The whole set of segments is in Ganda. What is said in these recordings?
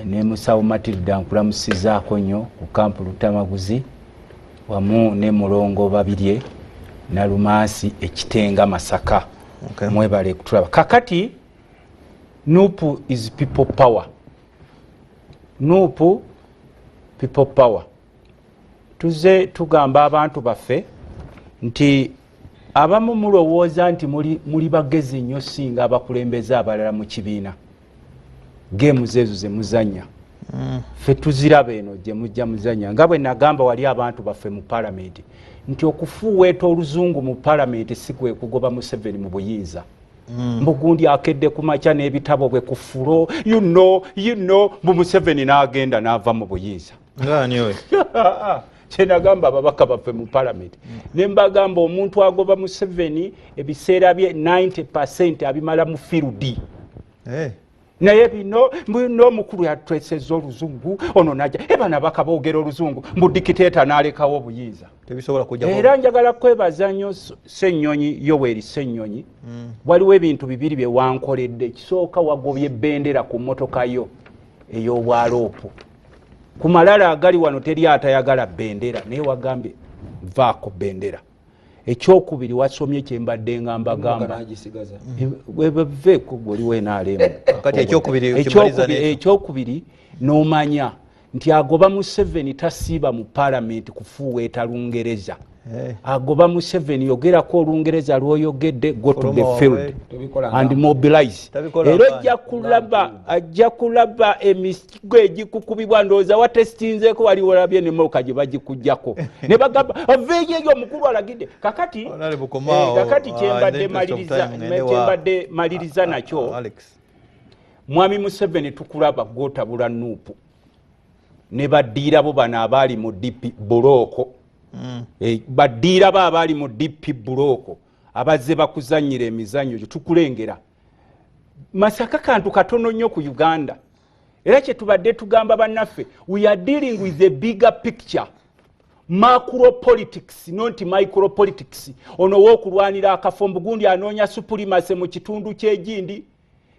Ne musawo Matilda, nkulamusizaako nnyo ku kampu Lutamaguzi, wamu ne Mulongo Babirye Nalumansi, Ekitenga, Masaka. Mwebale kutulaba. Kakati NUP is people power. NUP people power. Tuze tugamba abantu baffe nti abamu mulowooza nti muli bagezi nnyo singa abakulembeze abalala mu kibiina. Games ezo zemuzanya, ffe tuziraba. Eno gye mujja muzanya, nga bwe nagamba wali abantu baffe mu palamenti nti okufuuweeta oluzungu mu palamenti si kwe kugoba Museveni mu buyinza. Mbugundi akedde ku makya n'ebitabo bwe ku floor, mbu Museveni n'agenda n'ava mu buyinza. Ngaani oyo? Kyenagamba ababaka baffe mu palamenti, ne mbagamba, omuntu agoba Museveni ebiseera bye 90% abimala mu field. Naye bino n'omukulu yatweseza oluzungu, ono naja ebana baka boogera oluzungu, mbu dictator n'alekawo obuyinza. Tebisobola kujja. Era njagala kwebaza nnyo Ssennyonyi, Yoweri Ssennyonyi. Waliwo ebintu bibiri bye wankoledde. Ekisooka, wagobye ebendera ku mmotoka yo ey'obwaloopu. Ku malala agali wano teri atayagala bendera, naye wagambye vaako bendera. Ekyokubiri, wasomye kyembadde nga mbagamba. N'agisigaza. Veeko gwe oliwo. Kati ekyokubiri kimaliza n'ekyo. Ekyokubiri, n'omanya nti agoba Museveni tasiiba mu palamenti kufuuweeta Lungereza. Agoba Museveni yogerako olungereza lwoyogedde, go to the Fuluma. field Tobikola. and mobilize. Tabikola. Era Mbaani. ajja kulaba emisigo egikukubibwa. Ndowooza watesitinzeeko, wali olabye nemoka gye bagikugjako ne bagamba aveeyo eyo, omukulu alagidde. Kakati Honorable Komao, kakati kyembadde in the interest of maliriza time, ngende kyembadde maliriza nakyo, Alex. Mwami Museveni, tukulaba gwotabula NUP ne baddiirabo bano abaali mu DP bloc. Baddiirabo abaali mu DP bloc abazze bakuzanyira emizannyo gyo, tukulengera. Masaka kantu katono nnyo ku Uganda. Era kyetubadde tugamba bannaffe, we are dealing with a bigger picture, macro politics, not micro politics. Ono wookulwanira akafo, mbugundi anoonya supremacy mu kitundu kyegindi,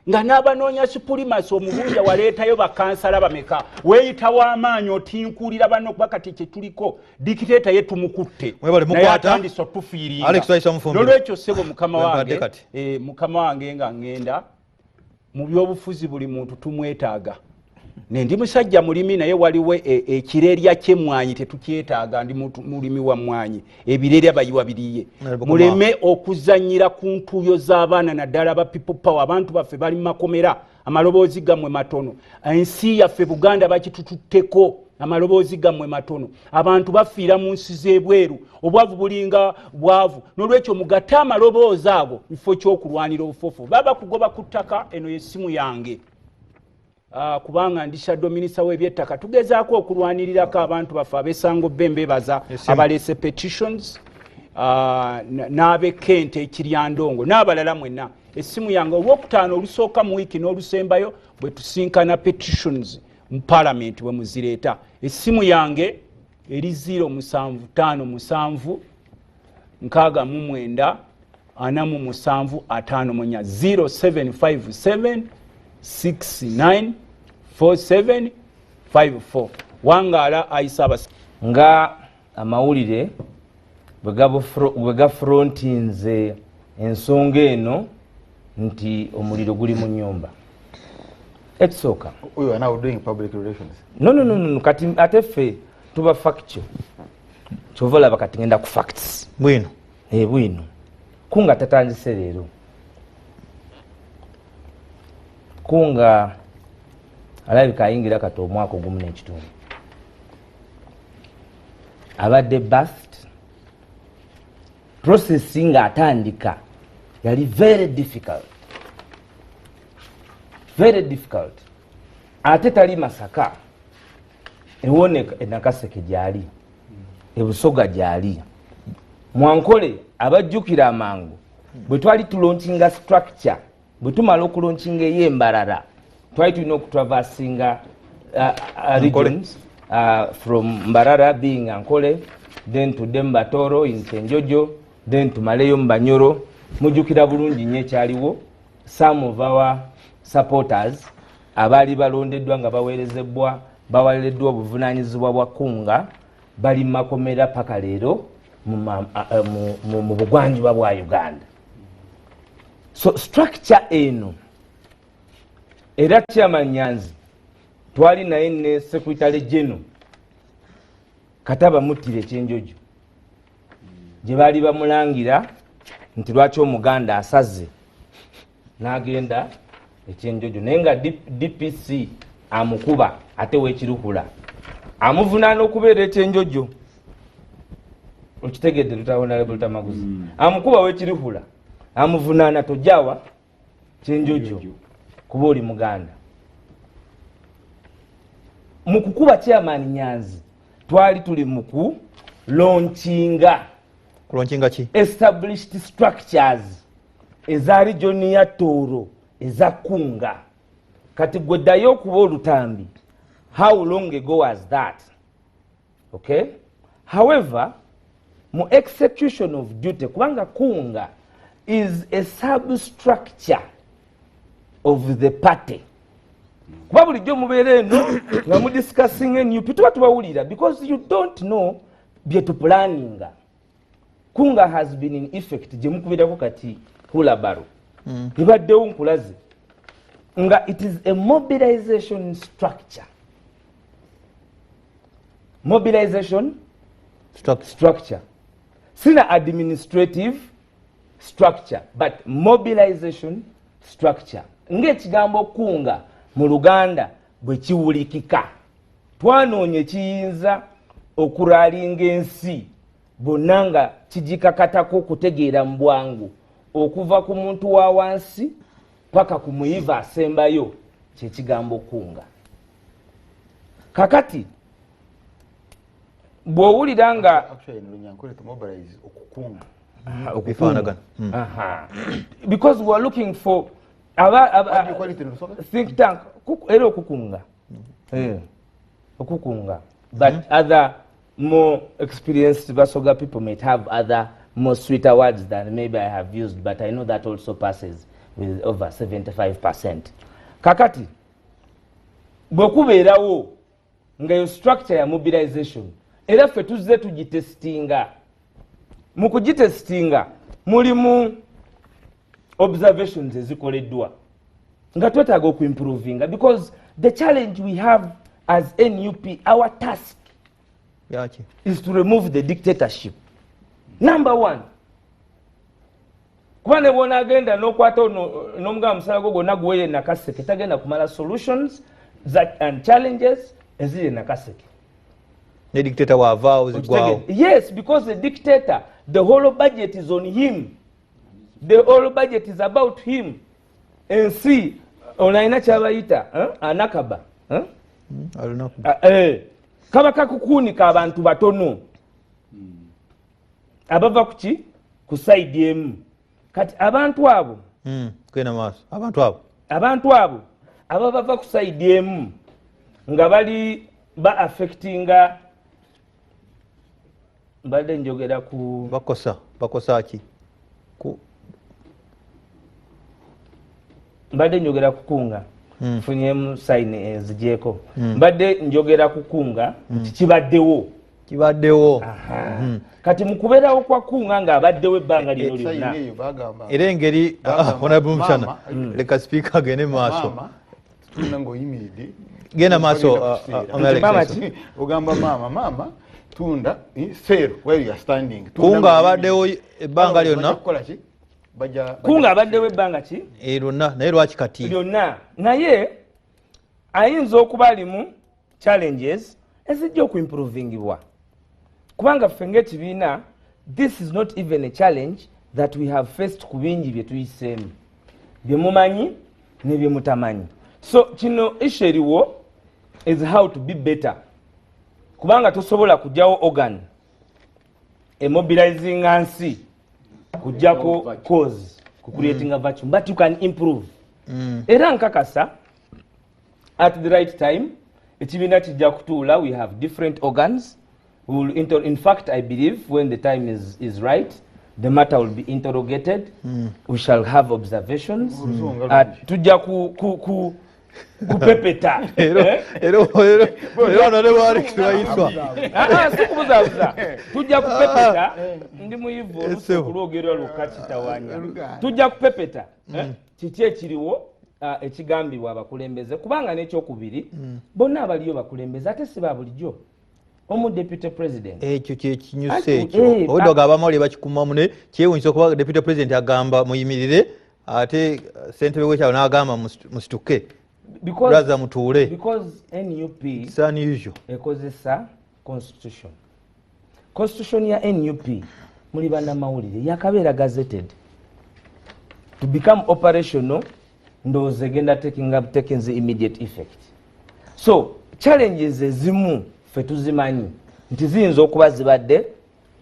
nga n'abanoonya supremacy omubunja waleetayo bakansala bameka? Weeyita w'amaanyi, otinkuulira banno, kuba kati kyetuliko dictator ye tumukutte. Mwebale Naye mukwata. atandise otufiiringa. Alex Waiswa Mufumbiro. Nolwekyo ssebo, mukama Wempadde wange, kati. Mukama wange, nga ŋŋenda mu byobufuzi, buli muntu tumwetaaga. Nendi musajja mulimi, naye waliwo ekirerya kyemwanyi tetukyetaaga. Ndi mulimi wa mwanyi, ebirerya bayiwa biriye. Honorable. Muleme okuzanyira ku ntuuyo z'abaana, naddala aba People Power. Abantu baffe bali mu makomera, amaloboozi gammwe matono. Ensi yaffe Buganda bakitututteko, amaloboozi gammwe matono. Abantu bafiira mu nsi z'ebweru, obwavu bulinga bwavu. Nolwekyo mugatte amaloboozi ago kifo ky'okulwanira obufuufu baba kugoba ku ttaka. Eno yessimu yange. Kubanga ndi shadow minister w'ebyettaka, tugezaako okulwanirirako abantu baffe abesango bembebaza Essimu. abaleese petitions, n'abekente ekiryandongo n'abalala mwenna. Essimu yange, olwokutaano olusooka mu wiiki n'olusembayo bwe tusinkana petitions mu palamenti bwe muzireeta. Essimu yange eri 0757 69 47 54, 0757 69 47 54. Wangaala ayisa abas Nga amawulire bwe gafrontinze ensonga eno nti omuliro guli mu nyumba, ekisooka, We are now doing public relations. No, kati ate ffe tuba factual, kyova olaba kati ngenda ku facts. Bwino. Bwino kunga tatandise leero, kunga alabika ayingira kati omwaka ogumu n'ekitundu abadde bust. Process ng'atandika yali very difficult, very difficult. Ate tali Masaka, ewone enakaseke gyali, ebusoga gyali, mwankole abajjukira amangu bwe twali tulaunchinga structure. Bwe tumala okulaunchinga ey'embarara, twali tulina okutraversinga regions, from Mbarara being Ankole, then tudde mu Batoro in Kyenjojo, then tumaleyo mu Banyoro. Mujjukira bulungi nnyo ekyaliwo. Some of our supporters Abaali balondeddwa nga baweerezebwa, baweereddwa obuvunaanyizibwa bwa Kunga, bali mu makomera paka leero mu bugwanjuba bwa Uganda. So structure eno, era Chairman Nyanzi twali naye ne Secretary General Kataba muttire Kyenjojo, gye baali bamulangira nti lwaki Omuganda asaze n'agenda Ekyenjojo, naye nga DPC amukuba ate w'Ekirukula amuvunaana okubeera Ekyenjojo. Okitegedde, Honorable Lutamaguzi? Amukuba w'Ekirukula, amuvunaana tojjawa Kyenjojo kuba oli Muganda. Mu kukuba Chairman Nyanzi, twali tuli mu ku launchinga. Kulaunchinga ki? Established structures eza region ya Tooro eza Kunga. Kati gwe ddayo okuba olutambi, how long ago was that? Okay, however, mu execution of duty, kubanga Kunga is a substructure of the party, kuba bulijjo mubeera eno nga mudiscussing NUP, tuba tubawulira because you don't know bye tuplanninga. Kunga has been in effect gye mukubirako kati hulabaro, ebaddewo nkulaze nga it is a mobilization structure, mobilization Structure. structure, sina administrative structure but mobilization structure. Ng'ekigambo kunga mu Luganda bwe kiwulikika, twanoonya ekiyinza okurallyinga ensi bonna nga kigikakatako okutegeera mu bwangu, okuva ku muntu wa wansi paka ku muyiva asembayo, kyekigambo kunga. Kakati bw'owulira nga Actually, in Runyankore to mobilize, okukunga. Bifaanagana. Aha. Because we are looking for What do you call it in Lusoga? Think tank era okukunga. Okukunga, but other more experienced Basoga people might have other more sweeter words than maybe I have used, but I know that also passes with over 75. Kakati bwe kubeerawo nga yo structure ya mobilization, era ffe tuzze tugitestinga. Mu kugitestinga mulimu observations ezikoleddwa nga twetaaga okuimprovinga, because the challenge we have as NUP, our task Yaki? is to remove the dictatorship, number one. Kuba ne bwonagenda n'okwata ono n'omugamba musala gwo gwonna guweye Nakaseke, tagenda kumala solutions and challenges eziri e Nakaseke. Ne dictator waavaawo, ziggwawo. Yes, because the dictator, the whole budget is on him, the whole budget is about him. Ensi ono alina kyabayita, eh? Anakaba, eh? Olunaku. Ah, eh. Kaba kakukuunika abantu batono abava kuki ku side emu. Kati abantu abo Genda maaso, abantu abo. Abantu abo aba bava ku side emu nga bali ba affectinga, mbadde njogera ku Bakosa ki? Mbadde njogera kukunga. Nfunyemu sayini enzigyeko. Mbadde njogera kukunga nti kibaddewo. Kibaddewo. Kati mu kubeerawo kwa Kunga ng'abaddewo ebbanga lino lyonna, Sayini eyo bagamba Era engeri Bagamba, Honorable Muchana, mama, leka Sipiika agende mu maaso. Maama, tunda ng'oyimiridde. Genda maaso, Bagenda kuseera. Honorable Mama Alex. ki? Ogamba maama, maama, tunda, sell while you are standing. Tunda Kunga ng'oyimiridde. abaddewo ebbanga Bajja lyonna. kukola ki? Kunga abaddewo ebbanga ki? Lyonna, naye lwaki kati? Lyonna, naye ayinza okuba alimu challenges ezijja okuimprovingibwa, kubanga ffe ng'ekibiina, this is not even a challenge that we have faced ku bingi bye tuyiseemu, bye mumanyi ne bye mutamanyi. So kino issue eriwo is how to be better, kubanga tosobola kugyawo organ emobilizinga nsi kujjako cause kucreatinga vacuum, but you can improve. Era nkakasa at the right time ekibiina kijja kutuula. We have different organs. We will in fact, I believe when the time is right, the matter will be interrogated. We shall have observations. Oluzungu Tujja ku, ku, ku, Kupepeta. Era era era ono ne bwali kibayiswa. Ah, si kubuzabuza, tujja kupepeta. Ndi muyivu, oluusi Essebo. okulwogerwa lwokka kitawanya. Tujja kupepeta. Kiki ekiriwo, ekigambibwa abakulembeze? Kubanga n'ekyokubiri, bonna abaliyo bakulembeze, ate si ba bulijjo, omu deputy president. Ekyo kyekinyusa. Ekyo obwedde ogamba abamawulire bakikumamu, ne kyewunyisa okuba deputy president agamba muyimirire, ate ssentebe w'ekyalo n'agamba musituke. Brother, mutuule. Because NUP It's unusual. ekozesa constitution. Constitution ya NUP, muli bannamawulire, yakabeera gazetted to become operational. Ndowooza egenda taking the immediate effect. So challenges ezimu ffe tuzimanyi nti ziyinza okuba zibadde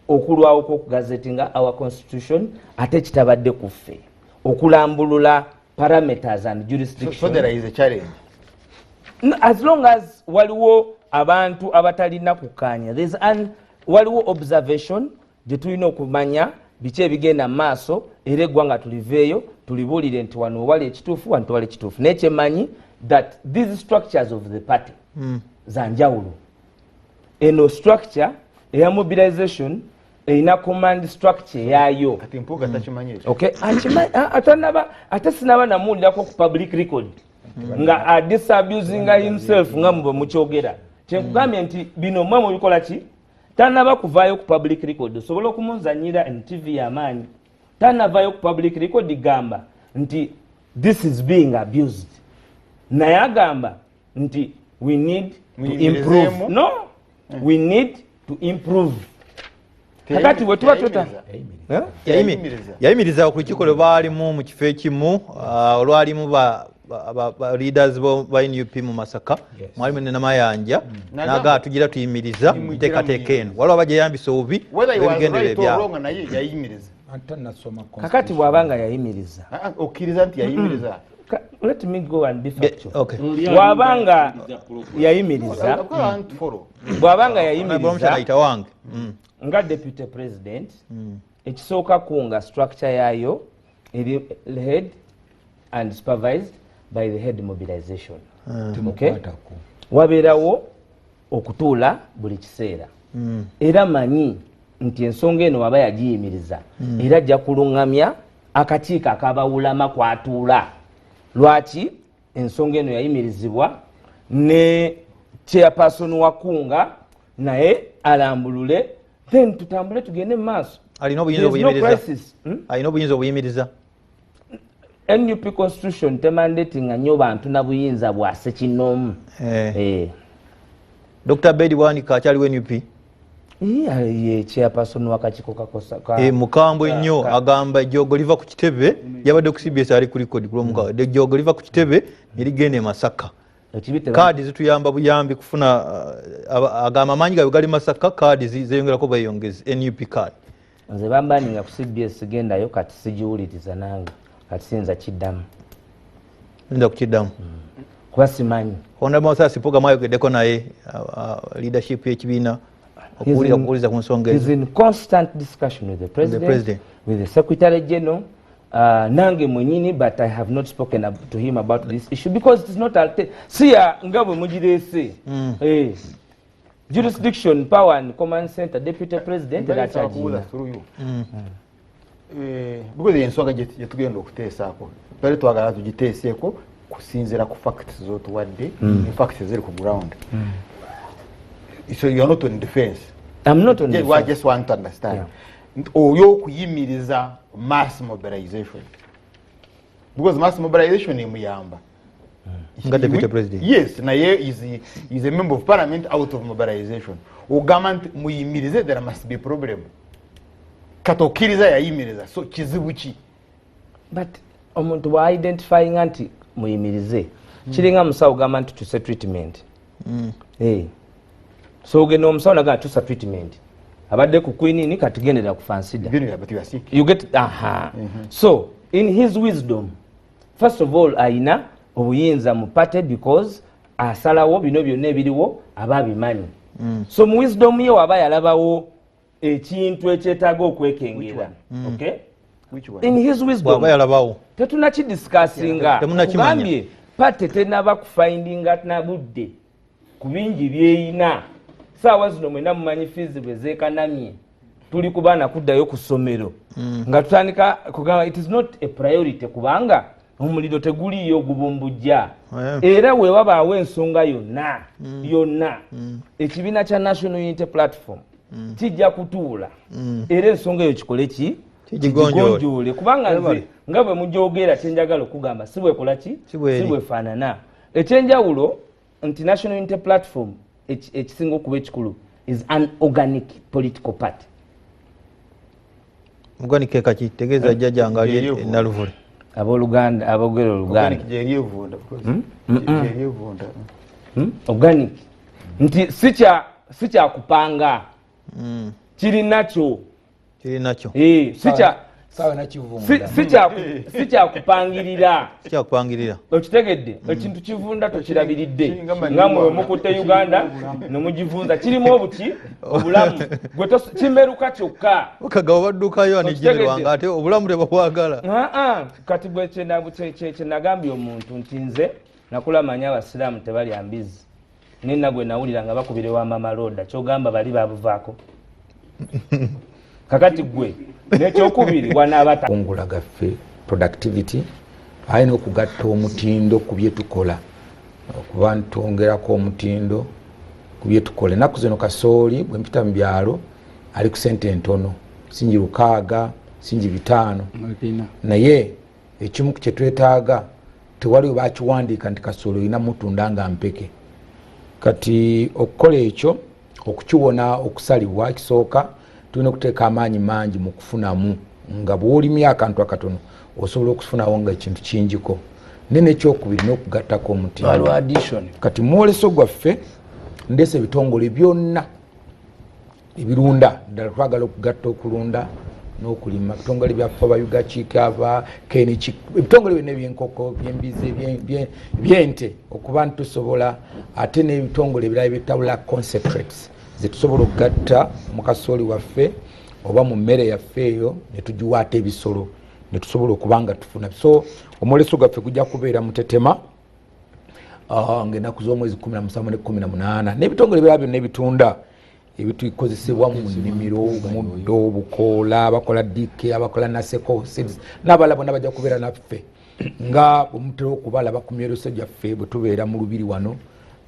okulwawo kw'okugazetinga our constitution, ate kitabadde ku ffe okulambulula parameters and jurisdiction. So there is a challenge. No, as long as waliwo abantu abatalina kukkaanya, waliwo observation gye tulina okumanya biki ebigenda mu maaso, era eggwanga tuliveeyo tulibuulire nti wano wali ekituufu, wano tewali ekituufu. Naye kyemmanyi that these structures of the party za njawulo. Eno structure eya mobilization erina command structure eyaayo. Kati Mpuuga takimanyi ekyo. Okay, tanaba, ate sinaba namuwulirako ku public record nga adisabusinga himself nga mwe mukyogera. Kyenkugambye nti bino mwe mubikola ki, tanaba kuvaayo ku public record. Osobola okumunzanyira ntv y'amaanyi, tanavaayo ku public record gamba nti this is being abused, naye agamba nti we need to improve. Muyimirizeemu. No, we need to improve. Kakati bwe tuba tuta Eh? Yayimiriza. Yayimiriza ku lukiiko lwe baalimu mu kifo ekimu, olwalimu ba leaders ba NUP mu Masaka. Mwalimu ne Namayanja, naga tugira tuyimiriza Mugira nteekateeka eno, waliwo abageyambisa obubi Whether he was ebigendere right or ebyabwe. wrong, naye yayimiriza. Tanasoma. Kakati bw'aba nga yayimiriza, Ah, ah, okkiriza nti yayimiriza? Let me go and be factual. Okay. Bw'aba nga yayimiriza, I've got one to follow. bw'aba nga Omukyala yayimiriza ayita wange. Nga deputy president, ekisooka kunga structure yaayo eri head and supervised by the head mobilization. Okay? Temukwatako. Wabeerawo okutuula buli kiseera, era manyi nti ensonga eno waba yagiyimiriza, era ajja kuluŋŋamya akakiiko akabawulama kwatuula lwaki ensonga eno yayimirizibwa, ne chairperson wa Kunga naye alambulule, then tutambule tugende mu maaso. Alina obuyinza There is no obuyimiriza? crisis. Alina obuyinza obuyimiriza? NUP constitution temandatinga nnyo bantu na buyinza bwa ssekinnoomu. Eh. Eh. Dr Bedi Bwanika akyaliwo NUP? Ye chairperson w'akakiiko kakosa Eh, mukambwe nnyo, agamba ejjoogo liva ku kitebe. Yabadde ku CBS, ali ku record kulwomukaga. Ejjoogo liva ku kitebe nerigenda e Masaka. Ekibi Kaadi zituyamba buyambi kufuna, agamba amaanyi gaabwe gali Masaka, kaadi zeyongerako bweyongezi, NUP card. Nze bambaninga ku CBS, sigendayo kati, sigiwuliriza nange kati siyinza kiddamu. Nda kukiddamu. Kuba simanyi. Honorable Mathias Mpuuga mwayogeddeko naye, leadership y'ekibiina, okuwulira okuwuliza ku nsonga He's ezo? in constant discussion with the president, president. with the secretary general, nange mwenyini, but I have not spoken to him about this issue because it is not siya nga bwe mugireese. Eh. Jurisdiction, power and command center, deputy president era Nsaba kubuuza akyagirina. through you. Because ensonga gye tugenda okuteesaako twali twagala tugiteeseeko kusinziira ku facts z'otuwadde ne facts eziri ku ground, so you are not on defense. I'm not on I defense. just want to understand. Nti oyo okuyimiriza mass mobilization, because mass mobilization emuyamba Nga deputy president. Yes, naye is a member of parliament out of mobilization. Ogamba nti muyimirize, there must be a problem. Kati okkiriza yayimiriza, so kizibu ki? But omuntu bwa identifyinga nti muyimirize, kiringa musawo gamba nti tuse treatment. Eh. So ogenda omusawo nagamba tusa treatment, abadde ku quinine, kati gendera ku Fansidar. Bino, but you are sick. You get, aha. So in his wisdom, first of all ayina obuyinza mu party because asalawo bino byonna ebiriwo aba abimanyi. So mu wisdom ye waba yalabawo ekintu ekyetaaga okwekengera, okay? Which one? In his wisdom. Bw'aba yalabawo. Tetunakidiscussinga. Temunnakimanya. Kugambye Party tenaba kufindinga na budde ku bingi byeyina. Saawa zino mwena mumanyi fees bwe zeekanamye, tuli ku baana kuddayo ku ssomero nga tutandika kugamba it is not a priority, kubanga omuliro teguliiyo gubumbujja. Era we wabaawo ensonga yonna yonna, ekibiina kya National Unity Platform kijja kutuula era ensonga eyo kikole ki? Kigonjoole. Kubanga nze nga bwe mujogera kyenjagala okugamba si bwekola ki, si bwefaanana. Ekyenjawulo nti National Unity Platform ekisinga okuba ekikulu is an organic political party. Organic kaki tegeeza jjajja nga ali Naluvule. Abooluganda abogera Oluganda. Organic nti si kya kupanga, kiri nakyo. Kiri nakyo. Si kyakupangirira. Si kyakupangirira. Okitegedde, ekintu kivunda tokirabiridde nga mwe mukutte Uganda ne mugivunza, kirimu obuki obulamu gwe kimeruka kyokka. Okagabo baddukayo anijirirwanga ate obulamu tebabwagala. Kati gwe kyenagambye omuntu nti nze nakula manyi abasiraamu tebalya mbizi, naye gwe nawulira nga bakubira ewa Mama Loda, kyogamba bali babuvaako. Kakati gwe nekyokubiri wanaabata kungula gaffe productivity alina okugatta omutindo ku bye tukola, okuba ntwongerako omutindo ku bye tukola. Ennaku zino kasooli bwe mpita mu byalo ali ku sente ntono, singi 6, singi 5. Naye ekimu ku kye twetaaga tewali bakiwandiika nti kasooli olina mutunda nga mpeke. Kati okukola ekyo okukiwona okusalibwa kisooka tulina okuteeka amaanyi mangi mu kufunamu, nga bw'olimya akantu akatono osobola okufunawo nga ekintu kingiko. Naye n'ekyokubiri n'okugattako omutindo. Kati mwoleso gwaffe ndeese ebitongole byonna ebirunda, ddala twagala okugatta okulunda n'okulima. Ebitongole byaffe aba Ugakika, Keniki, ebitongole byonna ebyenkoko, byembizi, byente, okuba nti tusobola ate n'ebitongole ebirala byetabula concentrates zetusobola okugatta mu kasooli waffe oba mu mmere yaffe eyo ne tugiwa ate ebisolo ne tusobola okuba nga tufuna. So omwoleso gwaffe gujja kubeera Mutetema ng'ennaku z'omwezi 17 ne 18, n'ebitongole ebirala byonna ebitunda ebitukozesebwa mu nnimiro, muddo, bukoola, abakola DK, abakola Naseko seeds n'abalala bonna bajja kubeera naffe nga bwe mutera okubalaba ku myoleso gyaffe bwe tubeera mu Lubiri wano.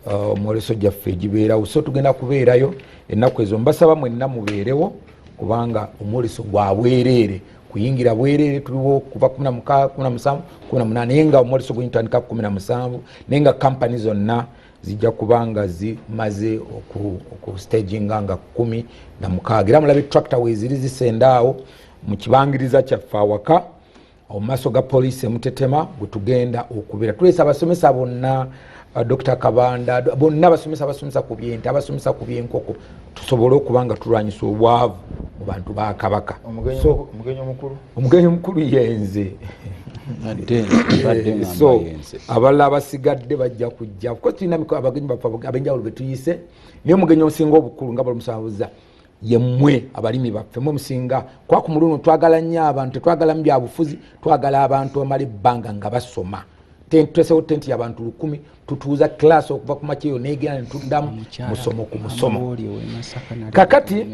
Omwoleso gyaffe egibeerawo, so tugenda kubeerayo ennaku ezo. Mbasaba mwenna mubeerewo kubanga omwoleso gwa bwereere, kuyingira bwereere. Tuliwo kuva 16, 17, 18, naye nga omwoleso guyitandika 17, naye nga kampani zonna zijja kuba nga zimaze okustaginga nga 16. Era mulabe tractor weeziri zisenda awo mu kibangiriza kyaffe awaka mu maaso ga poliisi emutetema gwe tugenda okubeera. Tuleese abasomesa bonna, Dr. Kabanda, bonna abasomesa, abasomesa ku byente, abasomesa ku byenkoko, tusobole okuba nga tulwanyisa obwavu mu bantu ba Kabaka. Omugenyi omukulu yenze. So abalala abasigadde bajja kujja. Of course tulina abagenyi baffe ab'enjawulo be tuyise, naye omugenyi osinga obukulu nga balamusabuza yemmwe abalimi baffe, mwe musinga kwa ku mulundi twagala nnyo abantu, tetwagala mu byabufuzi, twagala abantu bamala ebbanga nga basoma. Twesewo tenti y'abantu 1000, tutuuza class okuva ku makyeyo negenda ne tuddamu musomo ku musomo. Kakati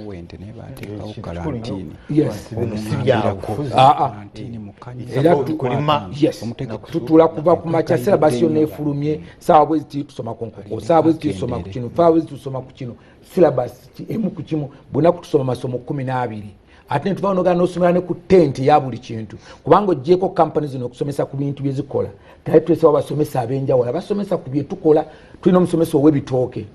tutuula kuva ku makya, syllabus yonna efulumye, saawa bwe ziti tusoma ku nkoko, saawa bwe ziti tusoma ku kino, saawa bwe ziti tusoma ku kino, syllabus emu ku kimu, bunaku tusoma masomo 12. Ate ne tuva nogana n'osomera ne ku tenti ya buli kintu, kubanga oggyeko kampani zino okusomesa ku bintu bye zikola, kale twesewo abasomesa ab'enjawulo abasomesa ku bye tukola. Tulina omusomesa ow'ebitooke,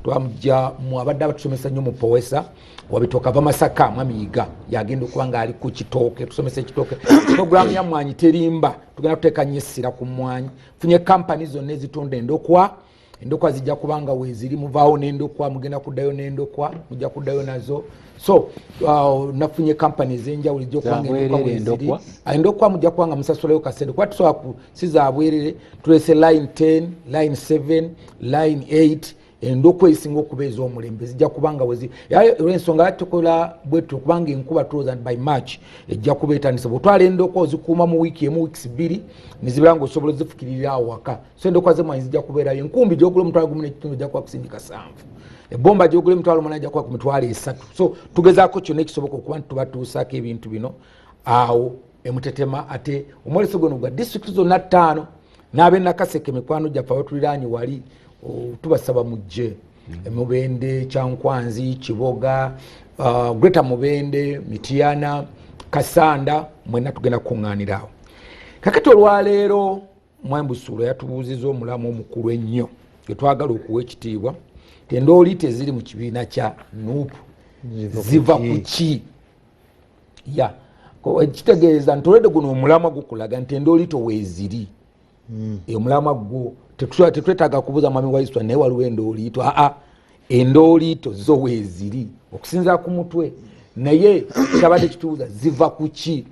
twamujja mu abadde abatusomesa nnyo mu Powesa wabitooke, ava Masaka, Mwami Yiga yagenda okuba ng'ali ku kitooke, tusomesa ekitooke. Programu ya mmwanyi terimba, tugenda kuteeka nnyo essira ku mmwanyi. Funye kampani zonna ezitunda endokwa, endokwa zijja kubanga weeziri, muvaawo n'endokwa, mugenda kuddayo n'endokwa, mujja kuddayo nazo. So nafunye kampani ez'enjawulo ejja okubanga endokwa weeziri. Endokwa mujja kubanga musasulayo kasente, kuba tusobola si za bwerere. Tulese line 10, line 7, line 8 Endokwa ezisinga okuba ez'omulembe zijja kubanga olwensonga tukola bwetyo, kubanga enkuba tulowooza nti by March ejja kuba etandise. Bwotwala endokwa ozikuuma mu wiiki emu, weeks 2, nezibeera nga osobola ozifukirira awo waka. So endokwa zemwanyi zijja kubeerayo. Enkumbi gyogula 15,000 ejja kuba kusindika 7, ebomba gyogula 8,000 ejja kuba ku 30,000. So tugezaako kyonna ekisoboka okuba nti tubatuusaako ebintu bino awo emutetema. Ate omwoleso guno gwa disitulikiti zonna 5 n'ab'enakaseke, mikwano gyaffe abatuliraanye wali, tubasaba mujje. Mubende, Kyankwanzi, Kiboga, Greater Mubende, Mityana, Kasanda, mwenna tugenda kukuŋŋaanira awo. Kakati olwaleero Mwembusuula yatubuuziza omulamu omukulu ennyo gwe twagala okuwa ekitiibwa, tendooli teziri mu kibiina kya NUP ziva ku ki? Ya kitegeeza nti olwedde guno omulamwa gukulaga nti endoolito weeziri. Omulamwa gwo tetwetaaga kubuuza mwami Waiswa, naye waliwo endooliito. Aa, endooliito zo weeziri okusinziira ku mutwe, naye kyabadde kitubuuza ziva ku ki?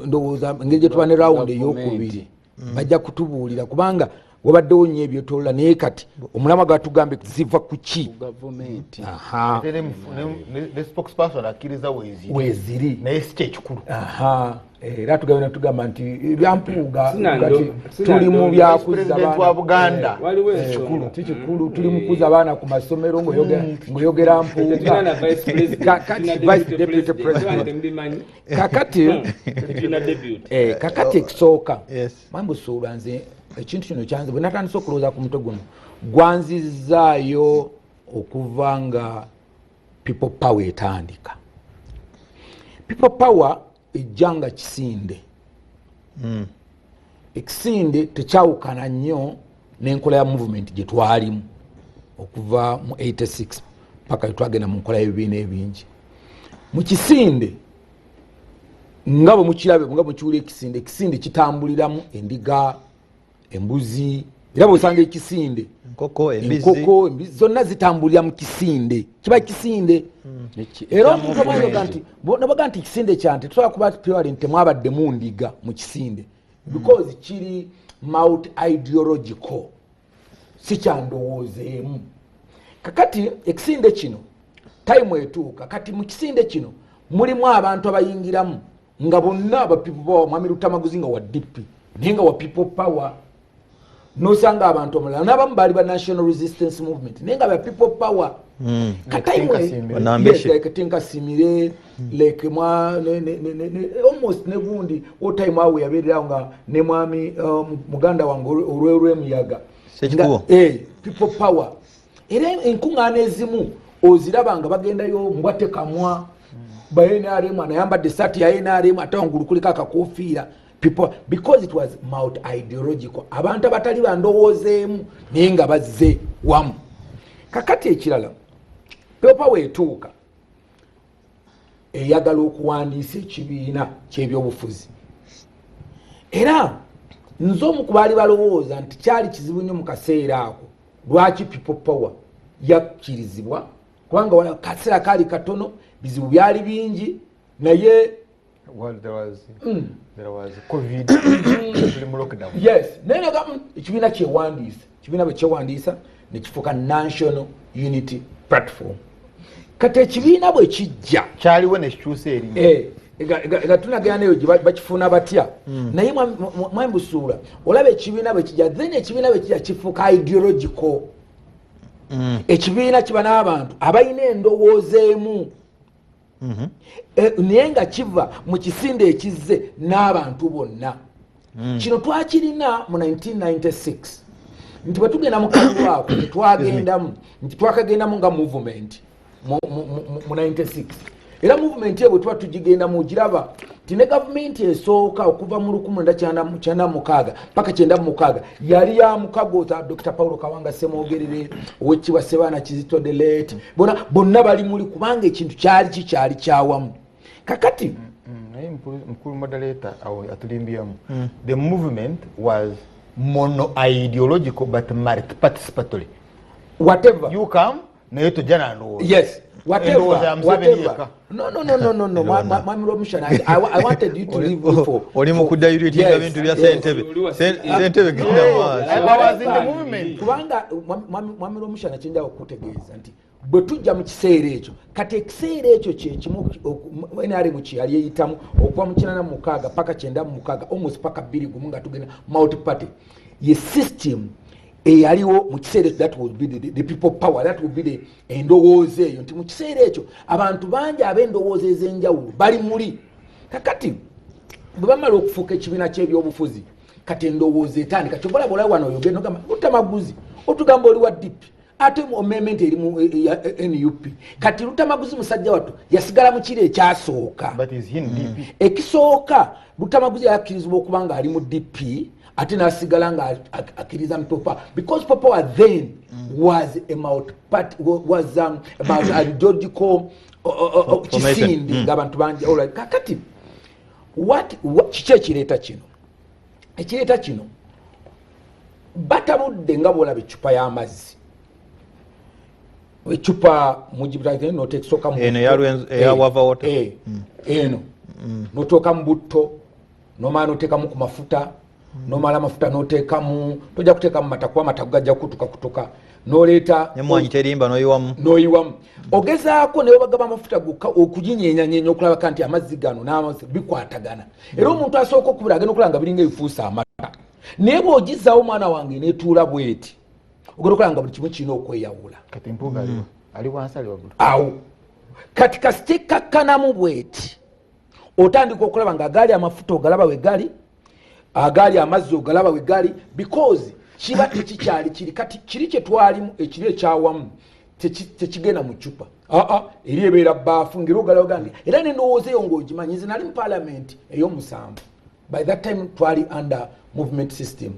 Ndowooza engeri gye tuba ne rawundi eyokubiri bajja kutubuulira, kubanga wabaddewo nnyo ebyetolola, naye kati omulamwa gwatugambe ziva ku ki? Ne spokesperson akkiriza weeziri, weeziri, naye si kyekikulu. Era tugenda tugamba nti ebyampuuga tuli mu byakuza wa Buganda kikulu, tuli mu kuza abaana ku masomero ng'oyogera mpuuga vice deputy president. Kakati ekisooka, mwambusuula nze ekintu kino kyanze bwe natandise okulowooza ku mutwe guno gwanzizaayo okuva nga People Power etandika. People Power ejja nga kisinde. Ekisinde tekyawukana nnyo n'enkola ya movement gye twalimu okuva mu 86 paka twagenda mu nkola y'ebibiina ebingi. Mu kisinde nga bwe mukirabe, nga bwe kiwulira ekisinde, ekisinde kitambuliramu endiga, embuzi, era bw'osanga ekisinde enkoko, enkoko, embizi zonna zitambulira mu kisinde, kiba kisinde. Era omuntu omwayoga nti nabaga nti ekisinde kyante tusobola kuba purely nti temwabaddemu ndiga mu kisinde, because kiri multi ideological, si kyandowoozeemu. Kakati ekisinde kino time etuuka, kati mu kisinde kino mulimu abantu abayingiramu nga bonna aba People Power. Mwami Lutamaguzi nga wa DP naye nga wa People Power, nosanga abantu omulala n'abamu baali ba National Resistance Movement naye nga ba People Power. Katimwe like mwa almost ne gundi otime awo yabeererawo nga ne mwami muganda wange olw'emuyaga People Power. Era enkuŋŋaana ezimu oziraba nga bagendayo mbwate kamwa ba NRM, anayambadde esaati ya NRM, ate wangulu kuliko akakofiira people, because it was multi ideological, abantu abatali bandowoozeemu naye nga bazze wamu. Kakati ekirala, People Power etuuka eyagala okuwandiisa ekibiina kyebyobufuzi. Era nze omu ku baali balowooza nti kyali kizibu nnyo mu kaseera ako lwaki People Power yakkirizibwa, kubanga kaseera kaali katono, bizibu byali bingi, naye yes, naye naga ekibiina kyewandiisa, ekibiina bwe kyewandiisa nekifuuka National Unity Platform. Kati ekibiina bwe kijja kyaliwo nekikyusa erinnya nga tunagenda neyo bakifuna batya, naye mwembusuula olaba ekibiina bwe kijja, then ekibiina bwe kijja kifuuka ideological. Ekibiina kiba n'abantu abalina endowooza emu, naye nga kiva mu kisinde ekizze n'abantu bonna. Kino twakirina mu 1996 nti bwe tugenda mu kalulu ako tetwagendamu nti twakagendamu nga movement mu 96. Era movement eyo bwe tuba tugigendamu ogiraba nti ne gavumenti esooka okuva mu 1996 paka 96 yali ya mukago ta Dr. Paulo Kawanga Ssemogerere, owekitiibwa Ssebaana Kizito the late, bonna bali muli, kubanga ekintu kyali kikyali kyawamu. Kakati naye mukulu moderator awo atulimbyemu. The movement was mono ideological but multi participatory. Whatever you come Naye tojja nandowooza. Yes. Endowooza ya Whatever, Museveni whatever. yekka. No, no, no, no, no, no. Mwami Rwomushana, I wanted you to leave me for... Oli mu kudilutinga Yes, bintu bya yes. Ssentebe. Ssentebe genda No, maaso. I was in the movement. Kubanga Mwami Rwomushana kyenjagala okutegeeza nti bwe tujja mu kiseera ekyo, kati ekiseera ekyo kyekimu NRM kye yali eyitamu okuva mu 86 paka 96, almost paka 2001 nga tugenda multi-party. Ye system eyaliwo mu kiseera ekyo, that would be the people power, that would be the endowooza eyo nti mu kiseera ekyo abantu bangi ab'endowooza ez'enjawulo bali muli. Kakati bwe bamala okufuuka ekibiina ky'ebyobufuzi, kati endowooza etandika. Kyova olaba olaba wano oyogera n'ogamba Lutamaguzi, otugamba oli wa DP, ate omeme nti eri mu NUP. Kati Lutamaguzi musajja wattu yasigala mu kiro ekyasooka. But is he in DP? Ekisooka Lutamaguzi yakkirizibwa okuba nga ali mu DP, ate n'asigala nga akkiriza mu People Power, because People Power then was a multi-party, was about ideological Formation. kisindi ng'abantu bangi. All right. Kakati kiki ekireeta kino? Ekireeta kino batabudde nga bw'olaba eccupa y'amazzi, eccupa mugibutake noteekesooka mu Eno butto. eya eya Wava Water. Eno noteeka mu butto, nomala noteekamu ku mafuta, nomala amafuta noteekamu, tojja kuteekamu mata kuba amata gajja kutuka kutuka, noleeta Nemwanyi terimba noyiwamu. Noyiwamu, ogezaako naye bagaba amafuta gokka okuginyenyanyeenya okulabaka nti amazzi gano n'amazzi bikwatagana. Era omuntu asooka okubira agenda okulaba nga biringa ebifuusa amata, naye bw'ogizaawo omwana wange netuula bweti, ogenda okulaba nga buli kimu kirina okweyawula. Kati Mpuuga aliwa? Ali wansi, ali waggulu? Awo kati kasita ekkakkanamu bweti, otandika okulaba nga agaali amafuta ogalaba we gali, agaali amazzi ogalaba we gali, because kiba tekikyali kiri. Kati kiri kyetwalimu ekiri ekyawamu tekigenda mu ccupa, aa, eri ebeera baafu ngeri ogalaga nti era nendowooza eyo ng'ogimanyi. Nze nali mu parliament ey'omusanvu, by that time twali under movement system.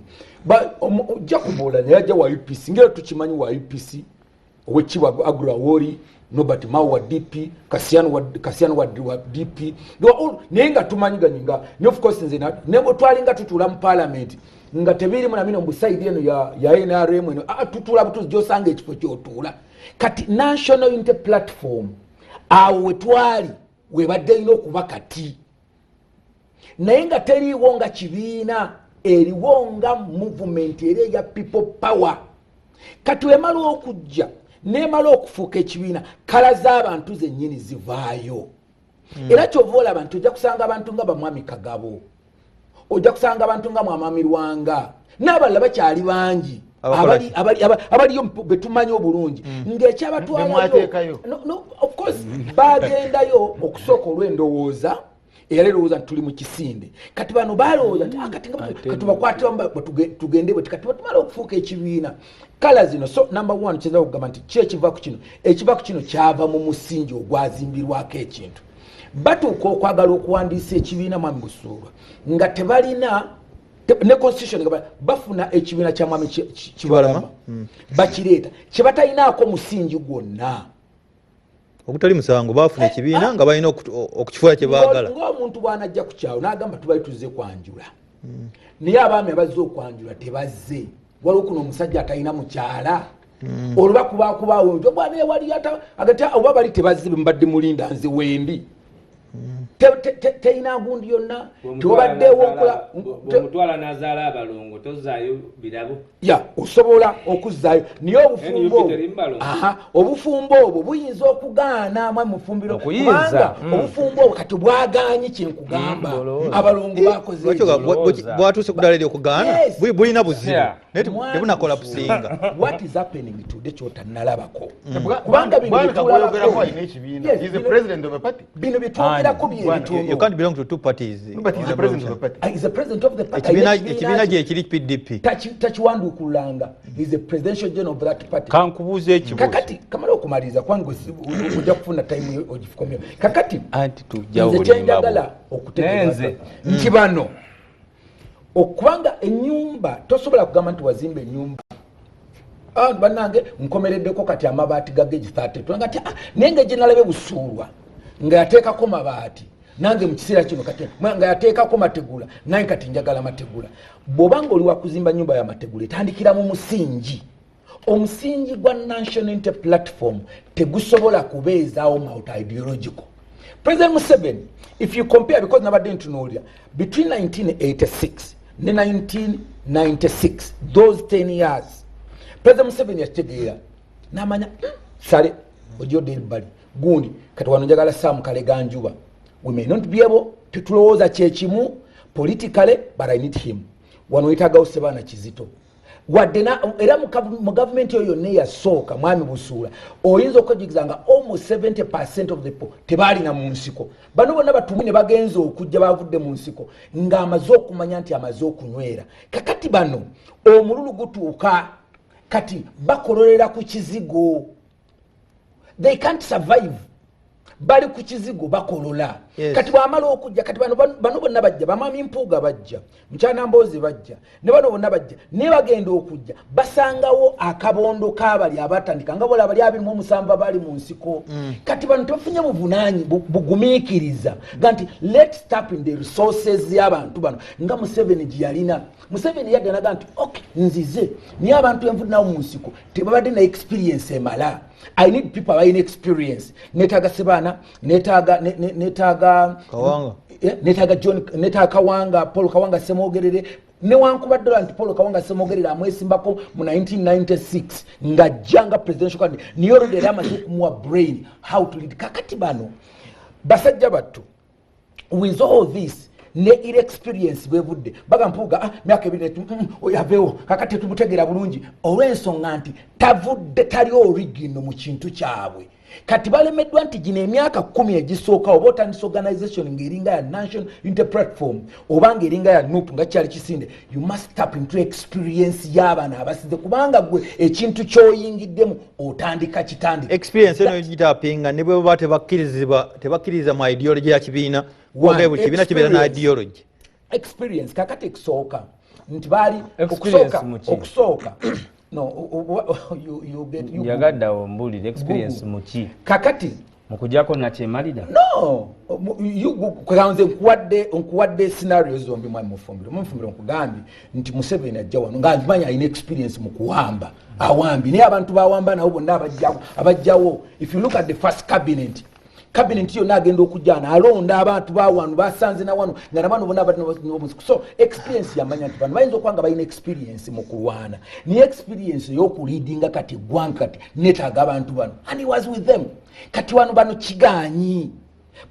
Ojja kubuula naye ajja wa UPC, ngera tukimanyi wa UPC, owekibwa Aggrey Awori, Norbert Mao wa DP, Kasiano wa DP. They were all, naye nga tumanyiganye nga ne of course nze ne bwe twalinga tutuula mu parliament nga tebirimu na bino mbu side eno ya NRM eno, tutuula butuuzi gy'osanga ekifo ky'otuula. Kati National Unity Platform awo we twali webadde erina okuba kati, naye nga teriiwo nga kibiina, eriwo nga movement era eya people power. Kati wemala okujja nemala okufuuka ekibiina, kala z'abantu zennyini zivaayo. Era kyova olaba nti ojja kusanga abantu nga bamwami Kagabo, ojja kusanga abantu nga Mwamami Lwanga n'abalala bakyali bangi Abakola ki? Abaliyo betumanyi obulungi ng'ekyabatwalayo Bemwateekayo. No, no, of course bagendayo okusooka olw'endowooza eyali erowooza nti tuli mu kisinde. Kati bano balowooza nti, kati nga Ate kati tubakwatiramu tugende bwe kati batumala okufuuka ekibiina kala zino. So number one, kiyinza okugamba nti ki ekiva ku kino? Ekiva ku kino kyava mu musingi ogwazimbirwako ekintu. Batuuka okwagala okuwandiisa ekibiina, Mwami Busuulwa, nga tebalina ne constitution, nga bafuna ekibiina kya Mwami Kibalama, bakireeta kye batalinaako musingi gwonna. Ogutali musango, bafuna ekibiina nga balina okukifuula kye baagala. Ng'omuntu bw'anajja ku kyalo n'agamba tubali tuzze kwanjula, naye abaami abazze okwanjula tebazze, waliwo kuno omusajja atalina mukyala, olwo bakubakubaawo agati oba bali tebazze bemubadde mulinda, nze wendi. Terina gundi yonna, tewabaddewo Bwomutwala n'azaala abalongo, tozaayo birabo. Ya, osobola okuzzaayo, naye obufumbo NUP obwo terimu balongo. Aha, obufumbo obwo buyinza okugaana mwe mufumbiro, Okuyinza, kubanga obufumbo obwo kati bwagaanyi kyenkugamba. Ndowooza. Abalongo bakoze Lwaki ekyo. bwatuuse ku ddala eryokugaana, Yes. bulina buzibu, naye Mwami tebunakola Busuulwa, businga. What is happening today kyotannalabako, kubanga bino Bwana byetulabako- Kagwoyogerako alina ekibiina. Yes, He's the president of a party. Bino byetwogerako bye Bwana, bitono. You can't belong to two parties. No, but he's the president of a party. He's the president of the party. Alina Ekibiina gye kiri PDP. Takiwanduukululanga. He's the presidential general of that party. Kankubuuza ekibuuzo. Kakati kamala okumaliriza, kubanga ojja kufuna time ogifukomyo. Kakati Anti tujjawo nze bulimba kyenjagala bwo. okutegeeza Nenze. nti bano okubanga ennyumba tosobola kugamba nti wazimba ennyumba, bannange nkomereddeko kati amabaati ga gauge 30, tulanga nti, naye nga gye nalabye Busuulwa nga yateekako mabaati, nange mu kiseera kino kati nga yateekako mategula, nange kati njagala mategula. Bw'obanga oli wakuzimba nyumba ya mategula, etandikira mu musingi. Omusingi gwa National Unity Platform tegusobola kubeezaawo multi ideological. President Museveni, if you compare, because nabadde ntunuulira between 1986 ne 1996, those 10 years, President Museveni yakitegeera namanya, sale ojodde ebbali gundi. Kati wano njagala Sam Kaleganjuba. We may not be able, tetulowooza kyekimu politically, but I need him. Wano wetagawo Sebaana Kizito. Wadde era mu gavumenti eyo yonna eyasooka, mwami Busuula, oyinza okwejugiza nga almost 70% of the people tebaalina mu nsiko. Bano bonna batumu ne bagenza okujja bavudde mu nsiko ng'amaze okumanya nti amaze okunywera. Kakati bano omululu gutuuka kati bakololera ku kizigo. They can't survive, bali ku kizigo bakolola. Kati bwamala okujja, kati bano bonna bajja, bamwami Mpuuga bajja, Mukyanamboozi bajja, ne bano bonna bajja, naye bagenda okujja basangawo akabondo kabali abatandika nga bola bali 27 bali mu nsiko. Kati bano tebafunye buvunanyi bugumiikiriza ga nti let's tap in the resources y'abantu bano nga Museveni gye yalina. Museveni yadde naga nti ok, nzize, naye abantu envudnawo mu nsiko tebabadde na experience emala. I need people abalina experience. Netaaga Sebaana, netaaga Kawanga. Netaaga John, netaaga Kawanga, Paul Kawanga Semogerere. Newankubadde nti Paul Kawanga Semogerere amwesimbako mu 1996 ng'ajja nga presidential candidate, niye already yali amaze okumuwa brain how to lead. Kakati bano basajja battu, with all this ne inexperience bwevudde baga Mpuuga, ah, myaka 2 oyo aveewo. Kakati tetumutegeera bulungi olw'ensonga nti tavudde, tali original mu kintu kyabwe. Kati balemeddwa nti gino emyaka 10 egisooka oba otandisa organization ng'eringa ya National Unity Platform oba ng'eringa ya NUP nga kyali kisinde, you must tap into experience y'abaana abasize, kubanga gwe ekintu ky'oyingiddemu otandika kitandika. Experience eno gitapinga ne bwe baba tebakkirizibwa, tebakkiriza mu ideology ya kibiina. One, buli kibiina kibeera na experience. ideology. Experience kakati ekisooka nti baali Experience okusooka mu ki? Okusooka no, you get you Njagadde awo mbuulire experience Google. muki? Kakati Mukujjako nakyemalira. No, nze nkuwadde scenario zombi, mwami Mufumbiro. Mufumbiro, nkugambye nti Museveni ajja wano nga nkimanyi alina experience mu kuwamba awambi, naye abantu bawamba nabo bonna abajjawo. If you look at the first cabinet, cabinet yonna agenda okujjana alonda abantu bawano basanze nawano nga nabano bonna abali. So experience yamanya nti bano bayinza okuba nga balina experience mu kulwana, naye experience ey'okuleadinga kati eggwanga kati netaaga abantu bano, and he was with them. Kati wano bano kiganyi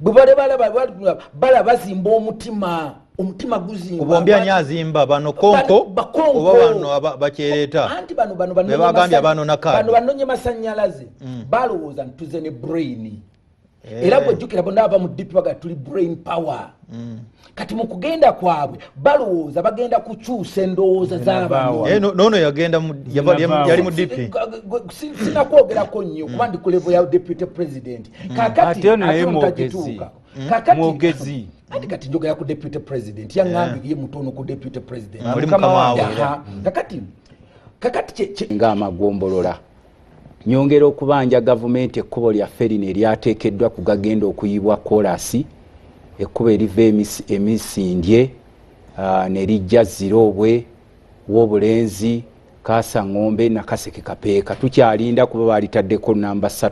bwe bale balaba bazimba omutima, omutima guzimba. Ku bombi ani azimba? Bano konko Bakonko. oba bano bakyereeta? Anti bano Be bagambye abanona kaadi. Bano banonye masanyalaze, balowooza nti tuze ne brain. Era bwejjukira bonna aba mu DP baga tuli brain power. Kati mu kugenda kwabwe balowooza bagenda kukyusa endowooza z'abano. Eh, noono yagenda yali mu DP. Sinakwogerako nnyo kuba ndi ku level ya deputy president kakati. Ate ono naye Ate ono mwogezi. tagituuka. Kakati Mwogezi. Anti kati njogera ku deputy president, yaŋŋambye ye mutono ku deputy president. Oli mukama waabwe. Aha. Kakati Ng'amagombolola nyongera okubanja gavumenti ekkubo lyaffe lino eryateekeddwa ku gagenda okuyibwa kolasi, ekkubo eriva emisindye ne lijja Ziroobwe, W'obulenzi, Kasaŋŋombe, Nakaseke, Kapeeka. Tukyalinda kuba balitaddeko namba 3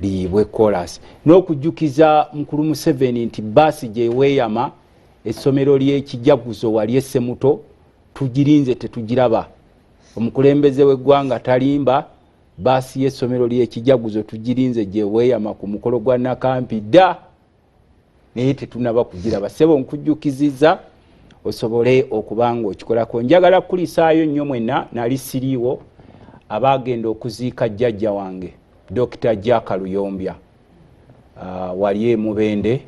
liyibwe kolasi. N'okujjukiza mukulu Museveni nti baasi gye weeyama essomero ly'ekijaguzo wali essemuto tugirinze tetugiraba. Omukulembeze w'eggwanga talimba, baasi y'essomero ly'ekijaguzo tugirinze gye weeyama ku mukolo gwa Nakampi dda, naye tetunaba kugiraba. Ssebo, nkujjukiziza osobole okuba nga okikolako. Njagala kukulisaayo nnyo mwenna nali siriiwo abagenda okuziika jjajja wange Dr Jack Luyombya, wali emubende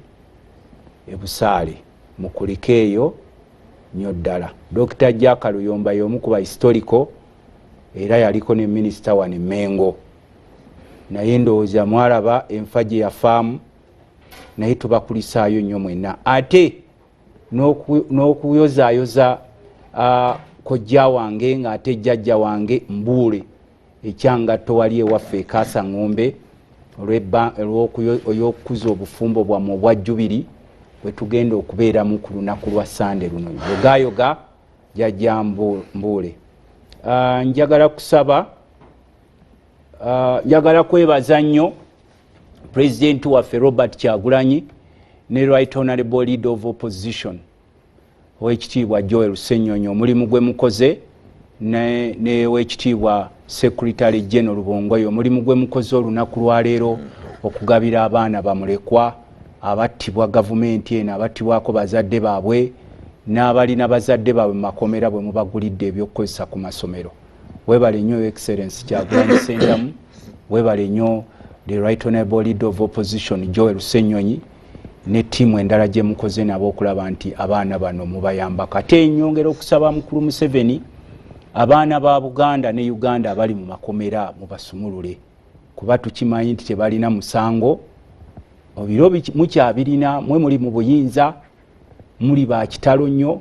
ebusaale, mukulike eyo nnyo ddala. Dr Jack Luyomba y'omu ku ba historical, era yaliko ne minisita wano Mengo, naye ndowooza mwalaba enfa gye yafaamu, naye tubakulisaayo nnyo mwenna. Ate n'okuyozaayoza kojja wange ng'ate jjajja wange Mbuule ekyangatto wali ewaffe ekaasa ŋŋombe olw'okukuza obufumbo bwammwe obwa jubiri bwe tugenda okubeeramu ku lunaku lwa Sande luno. Yogayoga jjajja Mbuule. Njagala kusaba Njagala kwebaza nnyo Pulezidenti waffe Robert Kyagulanyi ne Right Honorable Leader of Opposition owekitiibwa Joel Ssenyonyi, omulimu gwe mukoze, ne owekitiibwa Secretary General Lubongoya, omulimu gwe mukoze olunaku lwaleero okugabira abaana bamulekwa abattibwa gavumenti eno, abattibwako bazadde baabwe n'abalina bazadde baabwe mu makomera, bwe mubagulidde ebyokukozesa ku masomero. Webale nnyo, Your Excellence Kyagulanyi Ssentamu. Webale nnyo the Right Honorable Leader of Opposition Joel Ssenyonyi ne ttiimu endala gye mukoze nabo okulaba nti abaana bano mubayambako. Ate nyongera okusaba Mukulu Museveni, abaana ba Buganda ne Uganda abali mu makomera mubasumulule, kuba tukimanyi nti tebalina musango. Obiro mukyabirina, mwe muli mu buyinza, muli ba kitalo nnyo,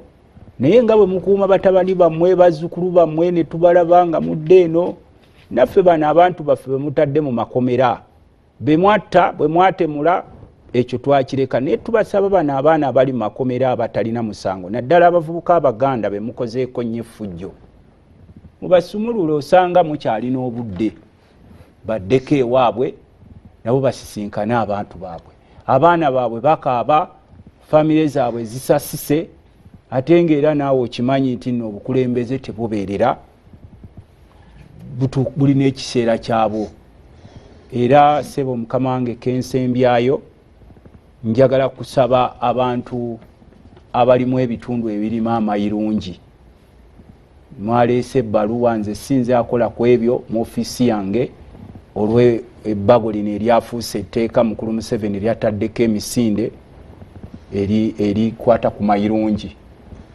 naye nga bwe mukuuma batabani bammwe, bazzukulu bammwe, ne tubalaba nga mudde eno, naffe bano abantu baffe be mutadde mu makomera, be mwatta, bwe mwatemula, ekyo twakireka. Naye tubasaba bano abaana abali mu makomera abatalina musango, naddala abavubuka Abaganda be mukozeeko nnyo effujjo, mubasumulule. Osanga mukyalina obudde, baddeko ewaabwe nabo basisinkane abantu baabwe. Abaana baabwe bakaaba, famire zaabwe zisasise, ate ngaera naawe okimanyi nti nno obukulembeze tebubeerera, bulina ekiseera kyabwo. Era sebo mukama wange kensembyayo, njagala kusaba abantu abalimu ebitundu ebirimu amayirungi. Mwaleese ebbaluwa, nze sinze akola ku ebyo mu ofiisi yange, olw'ebbago lino eryafuuse etteeka Mukulu Museveni lyataddeko emisinde erikwata ku mayirungi.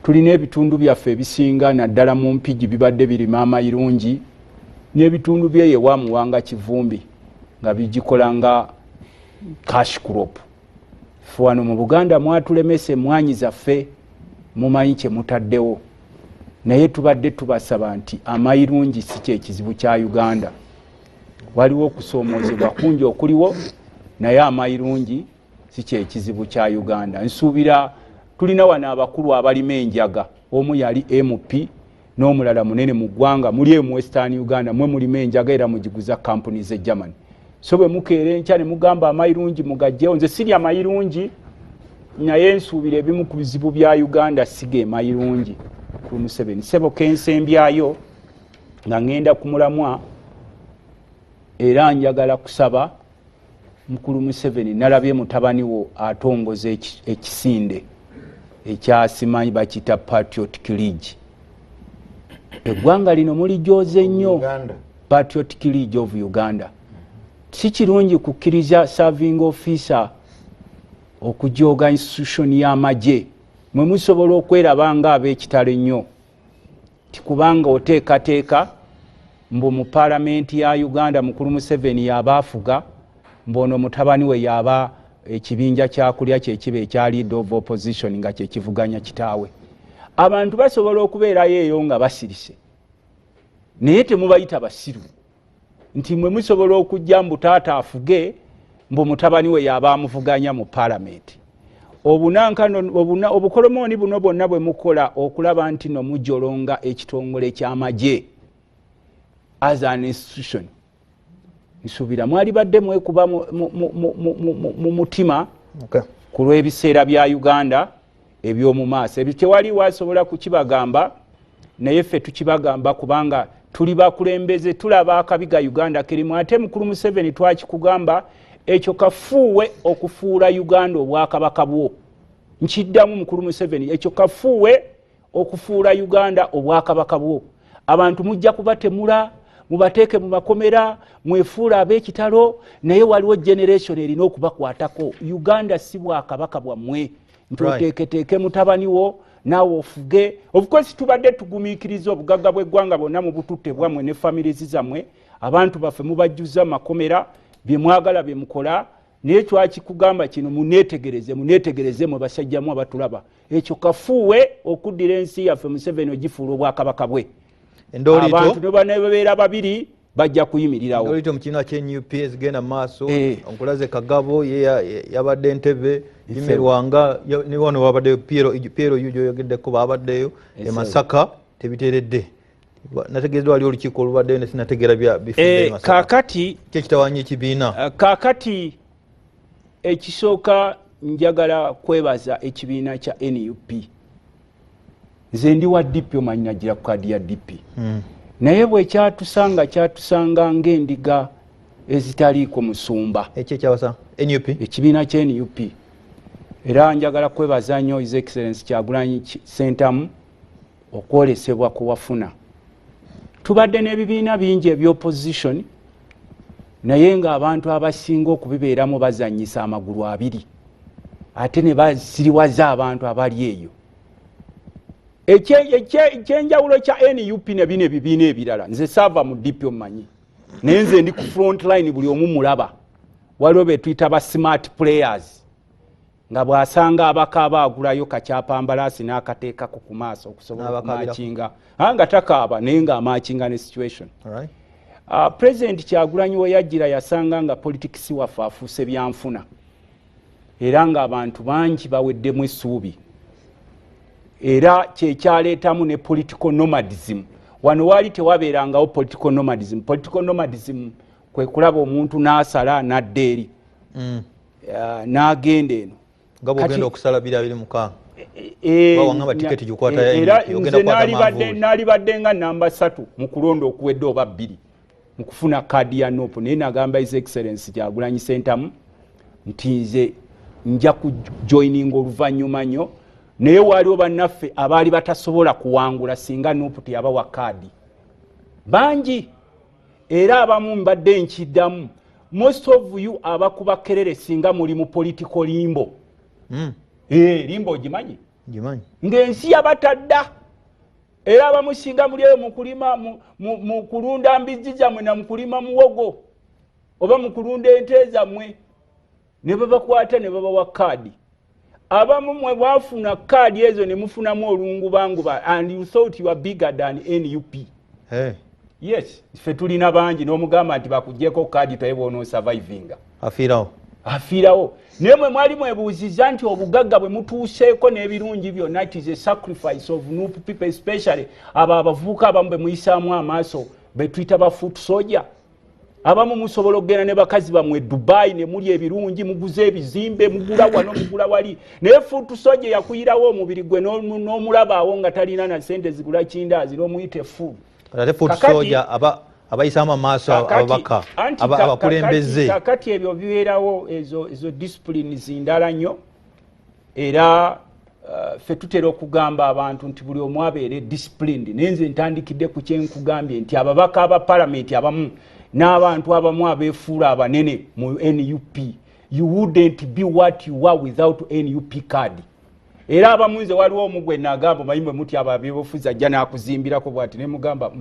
Tulina ebitundu byaffe ebisinga naddala mu Mpigi bibadde birima amayirungi, n'ebitundu byeyo ewa Muwanga Kivumbi nga bigikola nga cash crop. Ffe wano mu Buganda mwatulemesa emwanyi zaffe, mumanyi kye mutaddewo, naye tubadde tubasaba nti amayirungi si kyekizibu kya Uganda. Waliwo okusoomoozebwa kungi okuliwo, naye amayirungi si kyekizibu kya Uganda. Nsuubira tulina wano abakulu abalima enjaga, omu yali MP n'omulala munene mu ggwanga, muli mu Western Uganda, mwe mulima enjaga era mugiguza kampuni z'e Germany. So bwe mukeera enkya ne mugamba amayirungi mugajjewo, nze sirya mayirungi, naye nsuubira ebimu ku bizibu bya Uganda siga emayirungi. Ku Museveni, sebo kensembyayo nga ŋŋenda ku mulamwa, era njagala kusaba Mukulu Museveni, nalabye mutabani wo atongoza ekisinde ekyasimanyi bakiyita Patriotic League. Eggwanga lino mulijooze nnyo. Patriotic League of Uganda. Si kirungi kukkiriza serving officer okujooga institution y'amagye. Mwe musobola okweraba nga ab'ekitalo ennyo, tikubanga oteekateeka mbu mu paalamenti ya Uganda Mukulu Museveni yaba afuga, mbu ono mutabani we yaba ekibinja kyakulya kyekiba ekya leader of opposition nga kyekivuganya kitaawe. Abantu basobola okubeerayo eyo nga basirise, naye temubayita basiru nti mwe musobola okujja mbu taata afuge, mbu mutabani we yaba amuvuganya mu paalamenti. Obukolomooni buno bwonna bwe mukola okulaba nti no mujolonga ekitongole ky'amagye as an institution, nsuubira mwali badde mwekuba mu mutima ku lw'ebiseera bya Uganda eby'omu maaso. Ebyo tewali wasobola kukibagamba, naye ffe tukibagamba kubanga tuli bakulembeze, tulaba akabiga Uganda kirimu. Ate Mukulu Museveni, twakikugamba ekyo kafuuwe okufuula Uganda obwakabaka bwo. Nkiddamu, Mukulu Museveni, ekyo kafuuwe okufuula Uganda obwakabaka bwo. Abantu mujja kubatemula, mubateeke mu makomera, mwefuula ab'ekitalo, naye waliwo generation erina okubakwatako. Uganda si bwakabaka bwammwe nti oteeketeeke mutabani wo naawe ofuge. Of course tubadde tugumiikiriza obugagga bw'eggwanga bwonna mu bututte bwammwe ne families zammwe. Abantu baffe mubajjuza makomera, bye mwagala bye mukola, naye twakikugamba kino, muneetegereze, muneetegereze mwe basajjamu abatulaba. Ekyo kafuuwe okuddira ensi yaffe Museveni ogifuula obwakabaka bwe. Abantu ne banebabeera babiri bajja kuyimirirawo. Ndolito mu kibiina kye NUP ezigenda mu maaso. Nkulaze Kagabo ye yabadde Entebe, Jimmy Lwanga ne wano babadde PLU gyoyogeddeko, babaddeyo e Masaka. Tebiteredde. Nategeezwa wali olukiiko olubaddeyo ne sinategeera bifudde Masaka. Kaakati Ki ekitawaanya ekibiina? Kaakati ekisooka njagala kwebaza ekibiina kya NUP. Nze ndi wa DP, omanyi nagira ku kaadi ya DP. Naye bwe kyatusanga, kyatusanga ng'endiga ezitaliiko musumba. Eki ekyabasa NUP? Ekibiina kya NUP. Era njagala kwebaza nnyo His Excellence Kyagulanyi Ssentamu okwolesebwa kwe wafuna. Tubadde n'ebibiina bingi eby'opposition, naye ng'abantu abasinga okubibeeramu bazannyisa amagulu abiri, ate ne basiriwaza abantu abali eyo. Ekyenjawulo kya NUP ne bino ebibiina ebirala, nze saava mu DP omumanyi, naye nze ndi ku front line, buli omu mulaba. Waliwo be tuyita ba smart players, nga bw'asanga abakaaba agulayo kakyapambalaasi n'akateekako ku maaso okusobola N'abakaabirako. okumakinga, nga takaaba naye ng'amakinga ne situation. President Kyagulanyi we yajjira yasanga nga politics waffe afuuse byanfuna, era ng'abantu bangi baweddemu essuubi, era kyekyaleetamu ne political nomadism. Wano waali tewabeerangawo political nomadism. Political nomadism kwe kulaba omuntu n'asala n'adda eri, n'agenda eno. Nga bwogenda okusala 2026. Wawangamba tiketi gikwata ya Era NUP, ogenda nze kukwata manvuuli. Naalibadde nga namba 3 mu kulonda okuwedde oba 2 mu kufuna kaadi ya NUP, naye nagamba His Excellence Kyagulanyi Ssentamu nti nze nja kujoininga oluvannyuma nnyo, naye waaliwo bannaffe abaali batasobola kuwangula singa NUP teyabawa kaadi bangi. Era abamu mbadde nkiddamu, most of you abakuba kerere singa muli mu political limbo. Limbo ogimanyi? Ngimanyi. Ng'ensi yabatadda, era abamu singa muli eyo mu kulima, mu kulunda mbizzi zammwe na mu kulima muwogo oba mu kulunda ente zammwe, ne babakwata ne babawa kaadi. Abamu mwe bwafuna kaadi ezo ne mufunamu olungubanguba, and you thought you are bigger than NUP. Hey. Yes, ffe tulina bangi n'omugamba nti bakugyeko kaadi taye bw'onoosurvivinga. Afiirawo. Afiirawo. Naye mwe mwali mwebuuzizza nti obugagga bwe mutuuseeko n'ebirungi byonna, it is a sacrifice of NUP people, especially abo abavubuka abamu be muyisaamu amaaso be tuyita ba foot soldier. Abamu musobola okugenda ne bakazi bammwe Dubai ne mulya ebirungi, muguze ebizimbe, mugula wano, mugula wali, naye foot soldier yakuyirawo omubiri gwe n'omulabaawo nga talina na sente zigula kindaazi, n'omuyita effuulu. Ate foot soldier abayisaamu amaaso ababaka, abakulembeze. Kakati ebyo bibeerawo, ezo disciplines ndala nnyo. Era ffe tutera okugamba abantu nti buli omu abeere disciplined, naye nze ntandikidde ku kyenkugambye nti ababaka aba palamenti abamu n'abantu abamu abeefuula abanene mu NUP, you wouldn't be what you are without NUP card. Era abamu nze waliwo omu gwe nagamba, omanyi mwe muti abo ab'ebyobufuzi ajja n'akuzimbirako bw'ati, ne mugamba,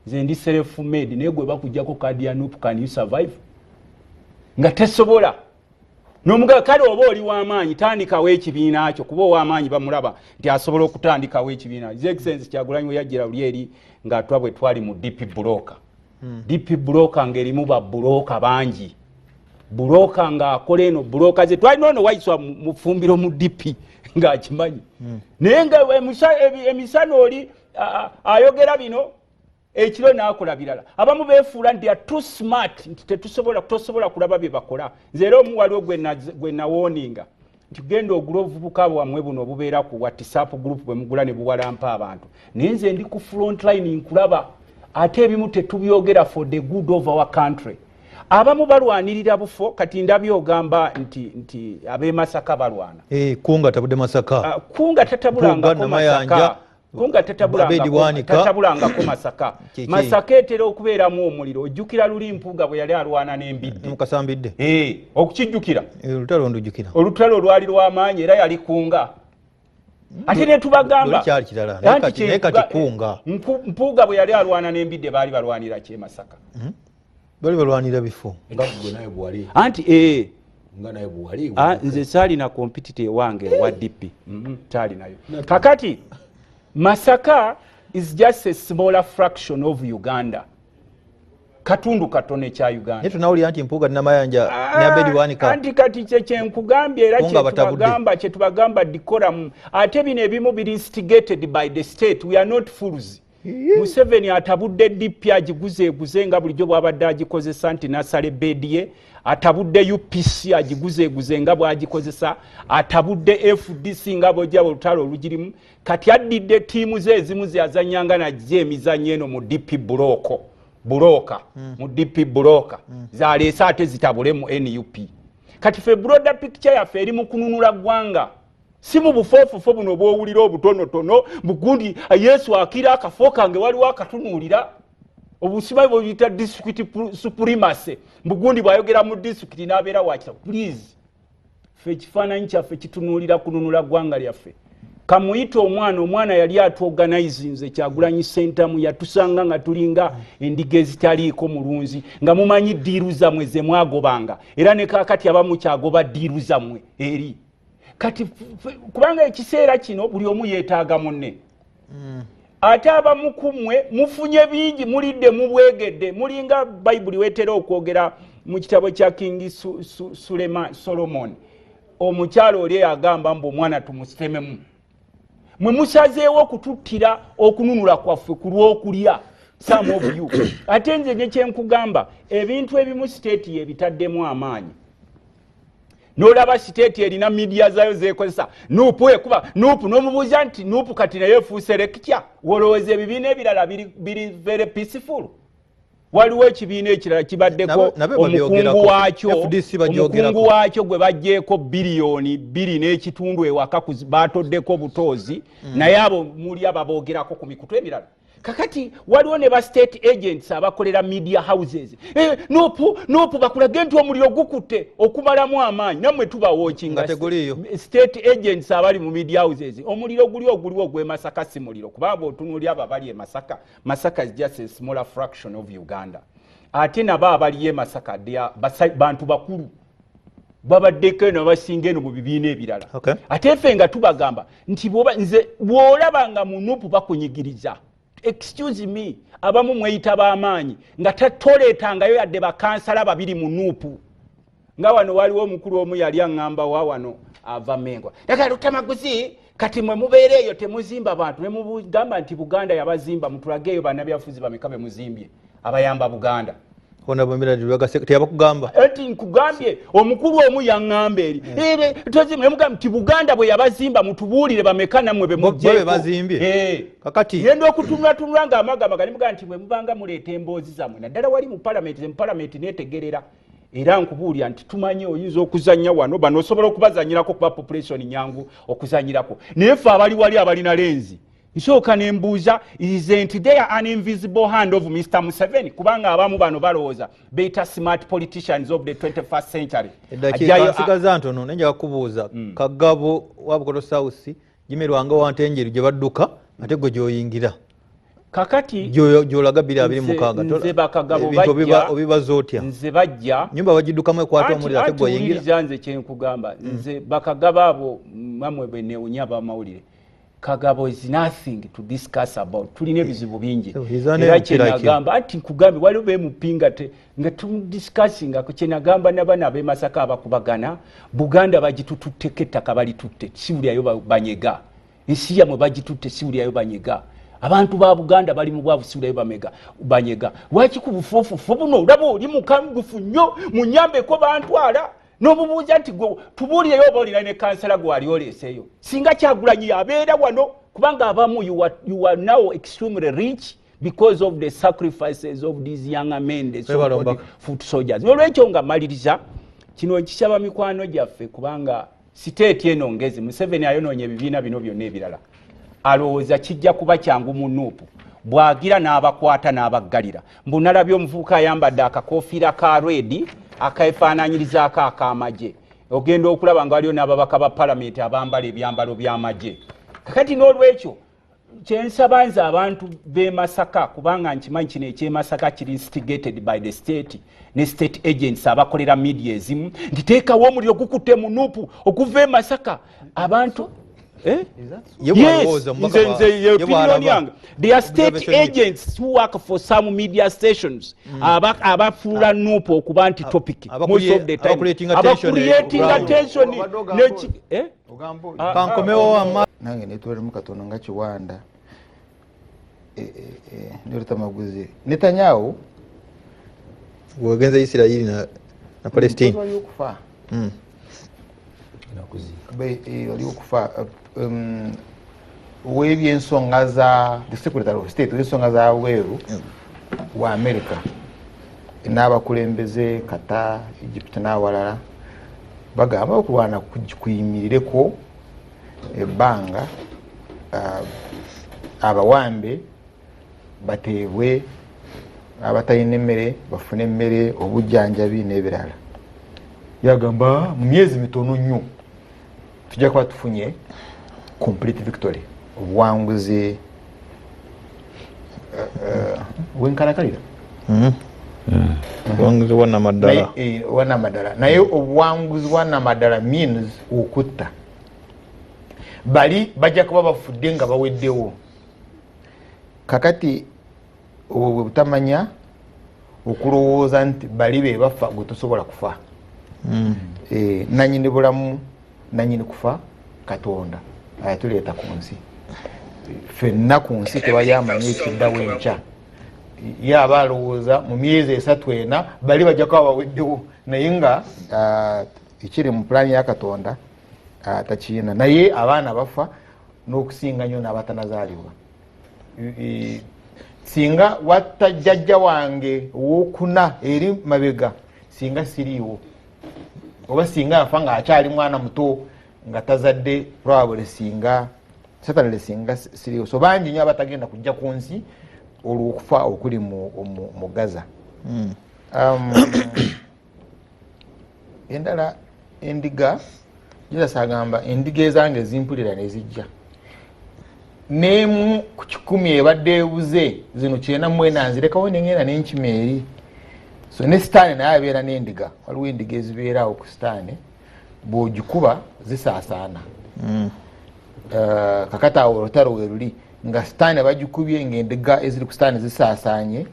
nze ndi self made, naye gwe bakugjako kaadi ya NUP, can you survive? Nga tesobola. N'omugamba kale oba oli w'amaanyi tandikawo ekibiina kyo, kuba ow'amaanyi bamulaba nti asobola okutandikawo ekibiina. His Excellence Kyagulanyi we yajjira luli eri ng'atwa bwe twali mu DP Bloc. DP Bloc ng'erimu ba buloka bangi, buloka ng'akola eno buloka ze twalina ono wayiswa mu ffumbiro mu DP ng'akimanyi. Naye nga emisana oli ayogera bino, ekiro n'akola birala. Abamu beefuula nti are too smart, nti tosobola kulaba bye bakola. Nze era omu waliwo gwe nawooninga nti genda ogule obuvubuka bwammwe buno obubeera ku WhatsApp group bwe mugula ne buwalampa abantu, naye nze ndi ku front line nkulaba. Ate ebimu tetubyogera for the good of our country. Abamu balwanirira bufo. Kati ndabye ogamba nti ab'e Masaka balwana. Kunga tabudde Masaka. Kunga tatabulangako Mpuuga, Namayanja, Masaka. Kunga Abedi Bwanika. tatabulangako Masaka. Kiki? Masaka etera okubeeramu omuliro. Ojjukira luli Mpuuga bwe yali alwana n'embidde. Mukasambidde. Okukijjukira. Olutalo ndujjukira. Olutalo olwali lw'amaanyi, era yali kunga. Ate ne tubagamba. Luli kyali kirala, naye Anti naye kati kunga. Mpuuga bwe yali alwana n'embidde, baali balwanira ki e Masaka? Bali balwanira bifo. Nga gwe naye bwali. Anti, Nga naye bwali. Nze saalina competitor ewange ewa DP. Taalinayo. Kakati Masaka is just a smaller fraction of Uganda. Katundu katono ekya Uganda. Naye tunawulira nti Mpuuga Namayanja ne Abedi Bwanika. Anti kati kye kyenkugambye era Mpuuga batabudde. Kye tubagamba decorum. Ate bino ebimu biri instigated by the state. We are not fools. Museveni atabudde DP agiguzeeguze nga bulijjo bw'abadde agikozesa nti nasale bedi ye, atabudde UPC agiguzeeguze nga bw'agikozesa, atabudde FDC nga bw'ojja olutalo olugirimu. Kati addidde ttiimu ze ezimu ze yazannyanga najja emizannyo eno mu DP bulooka mu DP bulooka zaleese ate zitabule mu NUP. Kati ffe broader picture yaffe eri mu kununula ggwanga, si mu bufoofofo buno bw'owulira obutonotono bugundi. Yesu akira akafo kange, waliwo akatunuulira obusimanyi bwebuyita district supremacy, bugundi bw'ayogera mu disitulikiti n'abeera wakita. Please, ffe ekifaananyi kyaffe kitunuulira kununula ggwanga lyaffe. Kamuyite omwana, omwana yali atuorganizinze Kyagulanyi Sentamu, yatusanga nga tulinga endiga ezitaliiko mulunzi, nga mumanyi deal zammwe ze mwagobanga, era ne kaakati abamu kyagoba deal zammwe eri kati kubanga ekiseera kino buli omu yeetaaga munne. Ate abamu ku mmwe mufunye bingi, mulidde mubwegedde, mulinga Bayibuli weetera okwogera mu kitabo kya King Solomon, omukyalo oli eyagamba mbu omwana tumusememu. Mwe musazeewo okututtira okununula kwaffe ku lw'okulya, some of you. Ate nze ne kyenkugamba, ebintu ebimu state yebitaddemu amaanyi. N'olaba state erina media zayo zekozesa, NUP ekuba NUP, n'omubuuza nti NUP kati naye efuuse lecture. Wolowooza ebibiina ebirala biri very peaceful? Waliwo ekibiina ekirala kibaddeko omukungu waakyo, omukungu waakyo gwe bagjeeko 2.5 biliyoni ewaka, batoddeko butoozi. Naye abo muli ababoogerako ku mikutu emirala. Kakati waliwo ne ba state agents abakolera media houses, NUP NUP, bakulage nti omuliro gukutte okumalamu amaanyi. Nammwe tubawatchinga state agents abali mu media houses. Omuliro guli oguliwo ogw'e Masaka si muliro, kubanga bw'otunuuli abo abali e Masaka, Masaka is just a smaller fraction of Uganda. Ate nabo abaliyo e Masaka bantu bakulu babaddeko eno, abasinga eno mu bibiina ebirala. Ate ffe nga tubagamba nti nze bw'olaba nga mu NUP bakunyigiriza, excuse me, abamu mweyita b'amaanyi nga toleetangayo yadde bakansala babiri mu NUP. Nga wano waliwo omukulu omu yali aŋŋamba wa wano ava Mengo, Lutamaguzi, kati mwe mubeera eyo temuzimba bantu. Nemugamba nti Buganda yabazimba, mutulageeyo bannabyafuzi bameka bemuzimbye abayamba Buganda. Teyabakugamba? Ati nkugambye, omukulu omu yaŋŋamba eri nemugamba nti Buganda bwe yabazimba, mutubuulire bameka nammwe. Bemujebazimbye. Kakati yenda okutunulatunula nga amagamba ganimugamba nti bwe mubanga muleeta emboozi zammwe naddala wali mu palamenti, mu palamenti netegerera, era nkubuulira nti tumanyi oyinza okuzanya wano, bano osobola okubazanyirako kuba population nyangu okuzanyirako, naye ffe abali wali abalina lenzi nsooka nembuuza, isn't there an invisible hand of Mr Museveni? Kubanga abamu bano balowooza beta smart politicians of the 21st century. Eddakiika nsigaza ntono, nenjaga kubuuza. Kagabo wa Bukoto South, Jimmy Lwanga Wantenjeru gye badduka, ate gwe gyoyingira. Kakati gyolaga 226. Nze bakagabo bajja obibaza otya? Nze bajja Nyumba bagiddukamu ekwata omuliro, ate gweoyingira. Nze kyenkugamba, nze bakagabo abo mamwe benewunya abamawulire, Kagabo is nothing to discuss about. Tulina ebizibu bingi. Era kyenagamba anti nkugambye, waliwo bemupinga nga tumudiscussinga. Kyenagamba nabana abemasaka abakubagana, Buganda bagitututteko ettaka, balitutte, siwulyayo banyega. Ensi yamwe bagitutte, siwulyayo banyega. Abantu ba Buganda bali mu bwavu, siwulyayo bamega banyega. Lwaki ku bufuufufu buno olaba oli mukangufu nnyo, munyambeko bantwala, n'omubuuza nti gwe tubuulireyo oba olina ne kansala gwali oleeseeyo? Singa Kyagulanyi abeera wano, kubanga abamu you are now extremely rich because of the sacrifices of these young men, the so-called foot soldiers. Olwekyo nga maliriza kino, nkisaba mikwano gyaffe, kubanga state eno ngezi. Museveni ayonoonya ebibiina bino byonna ebirala, alowooza kijja kuba kyangu mu NUP bwagira n'abakwata n'abaggalira. Mbu nalabye omuvubuka ayambadde akakofiira ka red akefaananyirizaako ak'amagye, ogenda okulaba nga waliyo n'ababaka ba palamenti abambala ebyambalo by'amagye. Kakati n'olwekyo kyensaba nze abantu b'e Masaka, kubanga nkimanyi kino ekyemasaka kiri instigated by the state ne state agents abakolera media ezimu, nti teekawo omuliro gukutte mu NUP okuva e Masaka abantu. Eh? Yes, nze opinion yange, they are state agents who work for some media stations abafuula NUP okuba nti topic most of the time, abacreatinga tension. Kankomewo wamma. Nange netwalemu katono nga Kiwanda. Ne Lutamaguzi Netanyahu wagenze Israeli na Palestine waliokufa waliokufa w'ebyensonga za the Secretary of State w'ensonga za bweru wa America n'abakulembeze Qatar, Egypt n'awalala bagamba okulwana kuyimirireko ebbanga abawambe bateebwe abatalina emmere bafune emmere obujjanjabi n'ebirala. Yagamba mu myezi mitono nnyo tujja kuba tufunye complete victory, obuwanguzi bwenkalakalira obuwanguzi bwa namaddala. Naye obuwanguzi bwa namaddala means okutta bali bajja kuba bafudde nga baweddewo. Kakati obwo bwe butamanya okulowooza nti bali be bafa gwe tosobola kufa. Nanyini bulamu nanyini kufa Katonda ayatuleeta ku nsi. Ffenna ku nsi tewali amanyi ekiddawo enkya. Ye aba alowooza mu myezi 3 4 bali bajja kuba baweddewo, naye nga ekiri mu pulaani ya Katonda takiyina. Naye abaana bafa n'okusinga nnyo n'abatanazaalibwa. Singa watta jjajja wange owokuna eri mabega singa siriiwo, oba singa yafa nga akyali mwana muto nga tazadde, probably singa certainly singa siriiwo. So bangi nnyo abatagenda kujja ku nsi olw'okufa okuli mu Gaza. Endala endiga, Jesus agamba endiga ezange zimpulira ne zijja. N'emu ku 100 ebadde ebuze zino 94 nzirekawo nengenda n'enkima eri. So ne Sitaane naye abeera n'endiga, waliwo endiga ezibeeraawo ku Sitaane bw'ogikuba zisaasaana. Kakati awo olutalo we luli nga Sitaane bagikubye ng'endiga eziri ku Sitaane zisaasaanye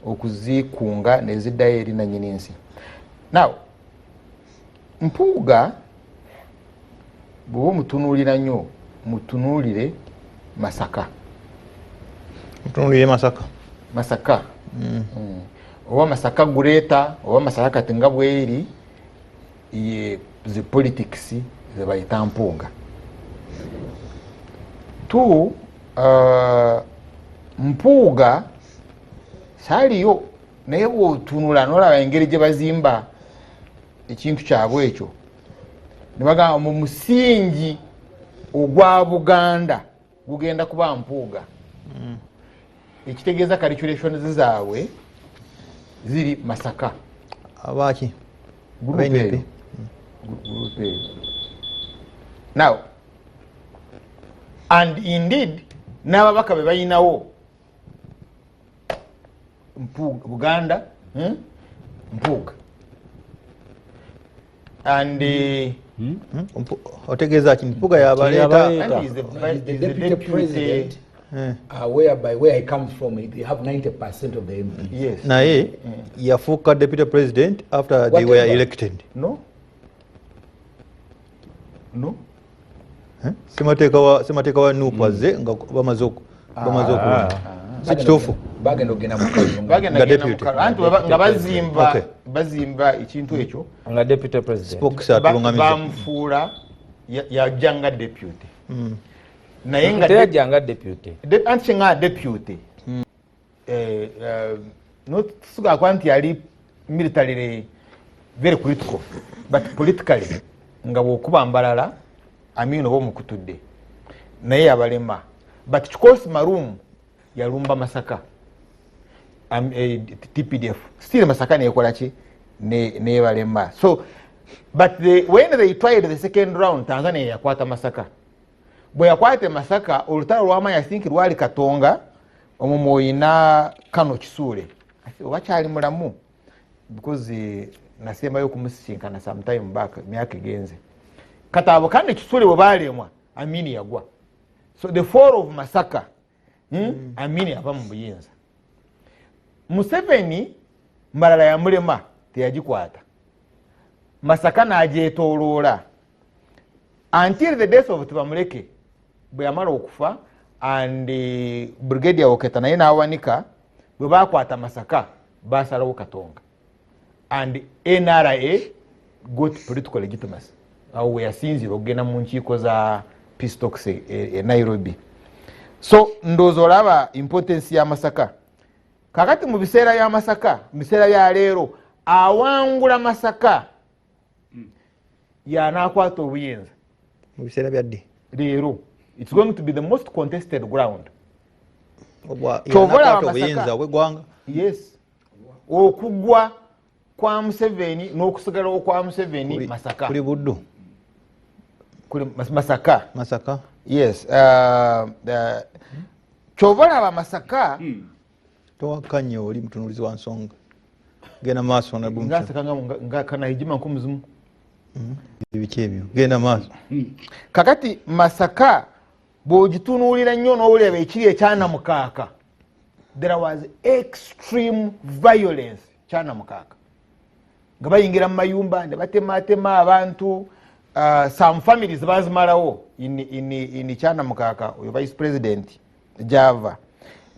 okuzikunga ne ziddayo eri nannyini nsi. Now Mpuuga bw'oba omutunuulira nnyo mutunuulire Masaka. Mutunuulire Masaka. Masaka. Oba Masaka Greater oba Masaka kati nga bweri ye zi politics ze bayita Mpuuga. Two, Mpuuga saaliyo naye bw'otunula n'olaba engeri gye bazimba ekintu kyabwe ekyo ne bagamba mu musingi ogwa Buganda gugenda kuba Mpuuga. Ekitegeeza calculations zaabwe ziri Masaka. Abaki? Group A. Now, and indeed n'ababaka be balinawo Mpuuga, Buganda, Mpuuga. And otegeeza ki Mpuuga yabaleeta? The deputy president, whereby where I come from, they have 90% of the MPs. Yes. Naye yafuuka deputy president after they were elected. No. No. Ssemateeka wa NUP azze nga bamaze okulonda. Si kituufu. Bagenda okugenda mu kalulu nga deputy. Anti nga bazimba ekintu ekyo nga deputy president. Spokes atulungamiza. Bamufuula yajja nga deputy. Naye nga teyajja nga deputy. Anti nga deputy. Not suga nti yali militarily very critical, but politically nga bw'okuba Mbalala Amin oba omukutudde naye yabalema. But Kikosi Marumu yalumba Masaka. TPDF still Masaka nekola ki nebalema. So but when they tried the second round, Tanzania yakwata Masaka. Bwe yakwata Masaka olutalo lw'amaanyi I think lwali Katonga omwo mw'olina Kano Kisuule oba kyali mulamu because nasembayo okumusisinkana sometime back myaka egenze. Kati abo kandi Kisuule bwe baalemwa Amini yagwa. So the fall of Masaka, Amini yava mu buyinza. Museveni Mbalala yamulema teyagikwata. Masaka n'agyetooloola until the death of Tibamuleke. Bwe yamala okufa And Brigadier Oketa naye n'awanika. Bwe bakwata Masaka, basalawo Katonga and NRA got political legitimacy. Awo we yasinzira okugenda mu nkiiko za peace talks e Nairobi. So ndowooza olaba importance ya Masaka. Kakati mu biseera bya Masaka, mu biseera bya leero, awangula Masaka yanakwata obuyinza. Mu biseera bya ddi? Leero it's going to be the most contested ground. Kyova olaba obuyinza obw'eggwanga. Yes, okugwa kwa Museveni n'okusigalawo kwa Museveni, Masaka. Kuli Buddu? Kuli Masaka. Masaka. Yes, kyova olaba Masaka. Towakanye, oli mutunuulizi wa nsonga, genda maaso. Ngaseka nga kanahijima nk'omuzimu. Biki ebyo? Genda maaso. Kakati Masaka bw'ogitunuulira nnyo n'olaba ekiri ekyanamukaaka, there was extreme violence kyanamukaaka, nga bayingira mu mayumba ne batematema abantu. Some families bazimalawo in kyanamukaaka. Oyo vice president java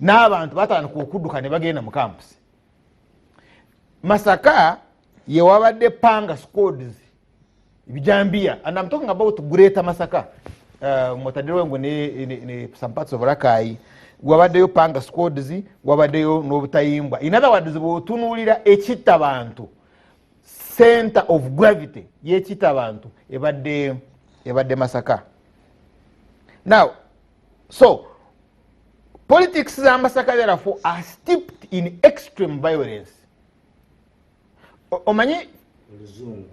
n'abantu batandika okudduka ne bagenda mu campus. Masaka yewabadde panga squads, ebijambiya, and I'm talking about Greater Masaka, motadderengo ne some parts of Rakai. Wabaddeyo panga squads, wabaddeyo n'obutayimbwa. In other words, bw'otunuulira ekitta bantu, center of gravity y'ekitta bantu ebadde Masaka. Now, so politics za Masaka therefore are steeped in extreme violence. Omanyi Oluzungu.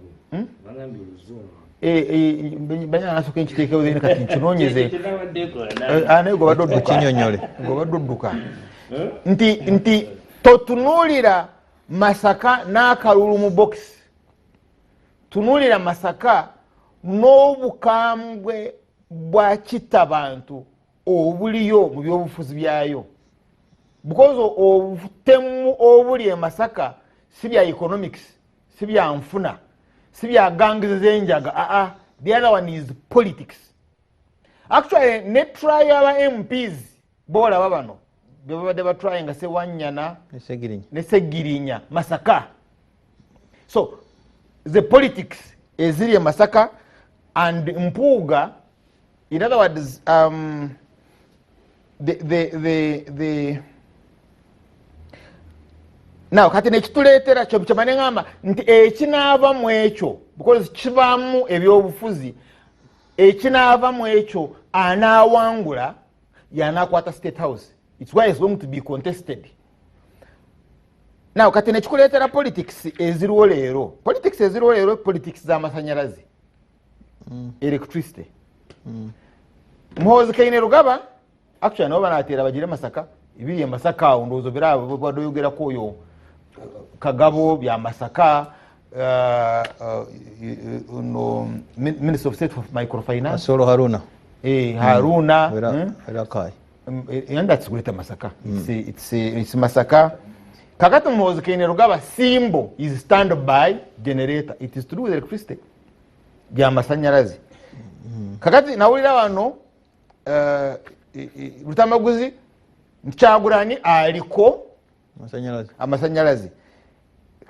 Bagambye oluzungu. Banya nasooka nkiteekewo, then kati nkinoonyeze. Naye gwe obadde odduka. Okinyonyole. Gwe obadde odduka nti totunuulira Masaka n'akalulu mu box, tunuulira Masaka n'obukambwe bwa kittabantu obuliyo mu byobufuzi byayo, because obutemu obuli e Masaka si bya economics, si bya nfuna, si bya gangs z'enjaga. Aa, the other one is politics. Actually, ne try aba MPs boolaba bano bebabadde batry nga Sewanyana ne Segirinya, Masaka. So the politics eziri e Masaka and Mpuuga, in other words, the now kati nekituleetera kyemane ŋŋamba nti ekinaava mu ekyo, because kibaamu ebyobufuzi, ekinaava mu ekyo, anaawangula yanakwata State House. It's why it's going to be contested. Now kati nekikuleetera politics eziriwo leero, politics eziriwo leero, politics z'amasanyalaze, electricity. Muhoozi Kainerugaba actually nabo banateera bagire Masaka. Ebiri e Masaka awo ndowooza biraba badde oyogerako oyo Kagabo bya Masaka, no Minister of State for Microfinance. Asolo Haruna. Haruna. Rakai. And that's Greater Masaka. It's Masaka. Kakati Muhoozi Kainerugaba symbol is standby generator. It is to do with electricity, byamasanyalaze. Kakati nawulira wano Lutamaguzi Kyagulanyi aliko amasanyalaze.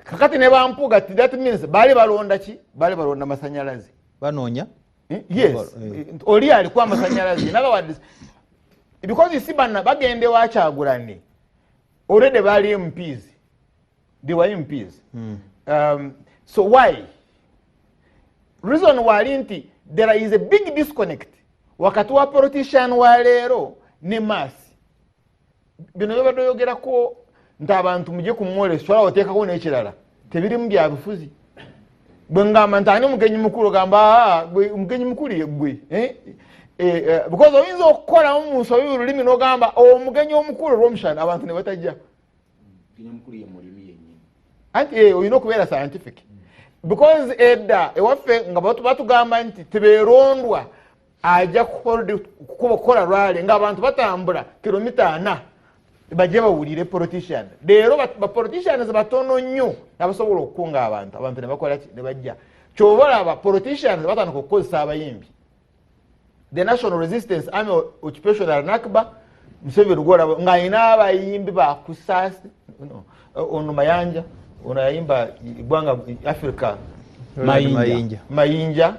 Kakati ne bampuga, that means baali balonda ki? Baali balonda masanyalaze. Banoonya. Yes, oli aliko amasanyalaze. In other words, because you see bana bagende wa Kyagulanyi already bali MPs, they were MPs. So why? Reason wali nti there is a big disconnect wakati wa politician wa leero ne mass. Bino byobadde oyogerako nti abantu mujye ku mwoleso, swala oteekako n'ekirala, tebirimu bya bufuzi. Bwe ngamba nti ani omugenyi mukulu, ogamba omugenyi mukulu ye ggwe. Because oyinza okukolamu mu nsobi olulimi n'ogamba omugenyi omukulu olw'omushana, abantu ne batajja. Anti olina okubeera scientific, because edda ewaffe nga batugamba nti tebeerondwa ajja kukola rally ng'abantu batambula kilomita 4 bajje bawulire politician. Leero ba politicians batono nnyo abasobola okukunga abantu, abantu ne bakola ki? Ne bajja. Kyova olaba politicians batandika okukozesa abayimbi. The National Resistance Army Occupation Al-Nakba, Museveni gwolaba ng'alina abayimbi bakusaasi ono Mayanja, ono yayimba eggwanga Africa Mayinja,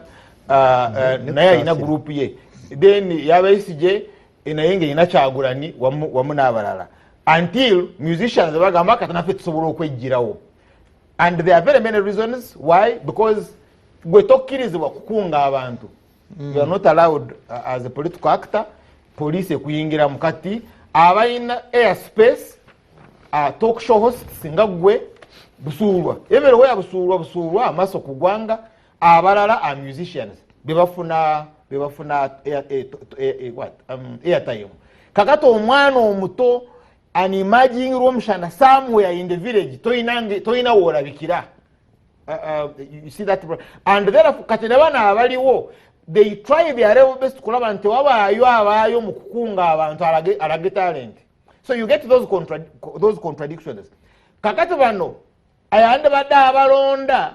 naye alina gurupu ye. Then yabaisije naye ng'erina Kyagulanyi wamu n'abalala, until musicians bagamba kati naffe tusobola okwejjirawo. And there are very many reasons why, because gwe tokkirizibwa kukunga abantu. You are not allowed as a political actor. Police ekuyingira mukati, abalina airspace, talk show hosts nga gwe Busuulwa, everywhere Busuulwa amaaso ku ggwanga. Abalala are musicians bebafuna airtime. Kakati omwana omuto an emerging Rwomushana somewhere in the village toyina woolabikira. You see that, and therefore kati ne bano abaliwo they try their level best kulaba nti wabaayo abaayo mu kukunga abantu alage talent. So you get those contradictions. Kakati bano ayanda badde abalonda,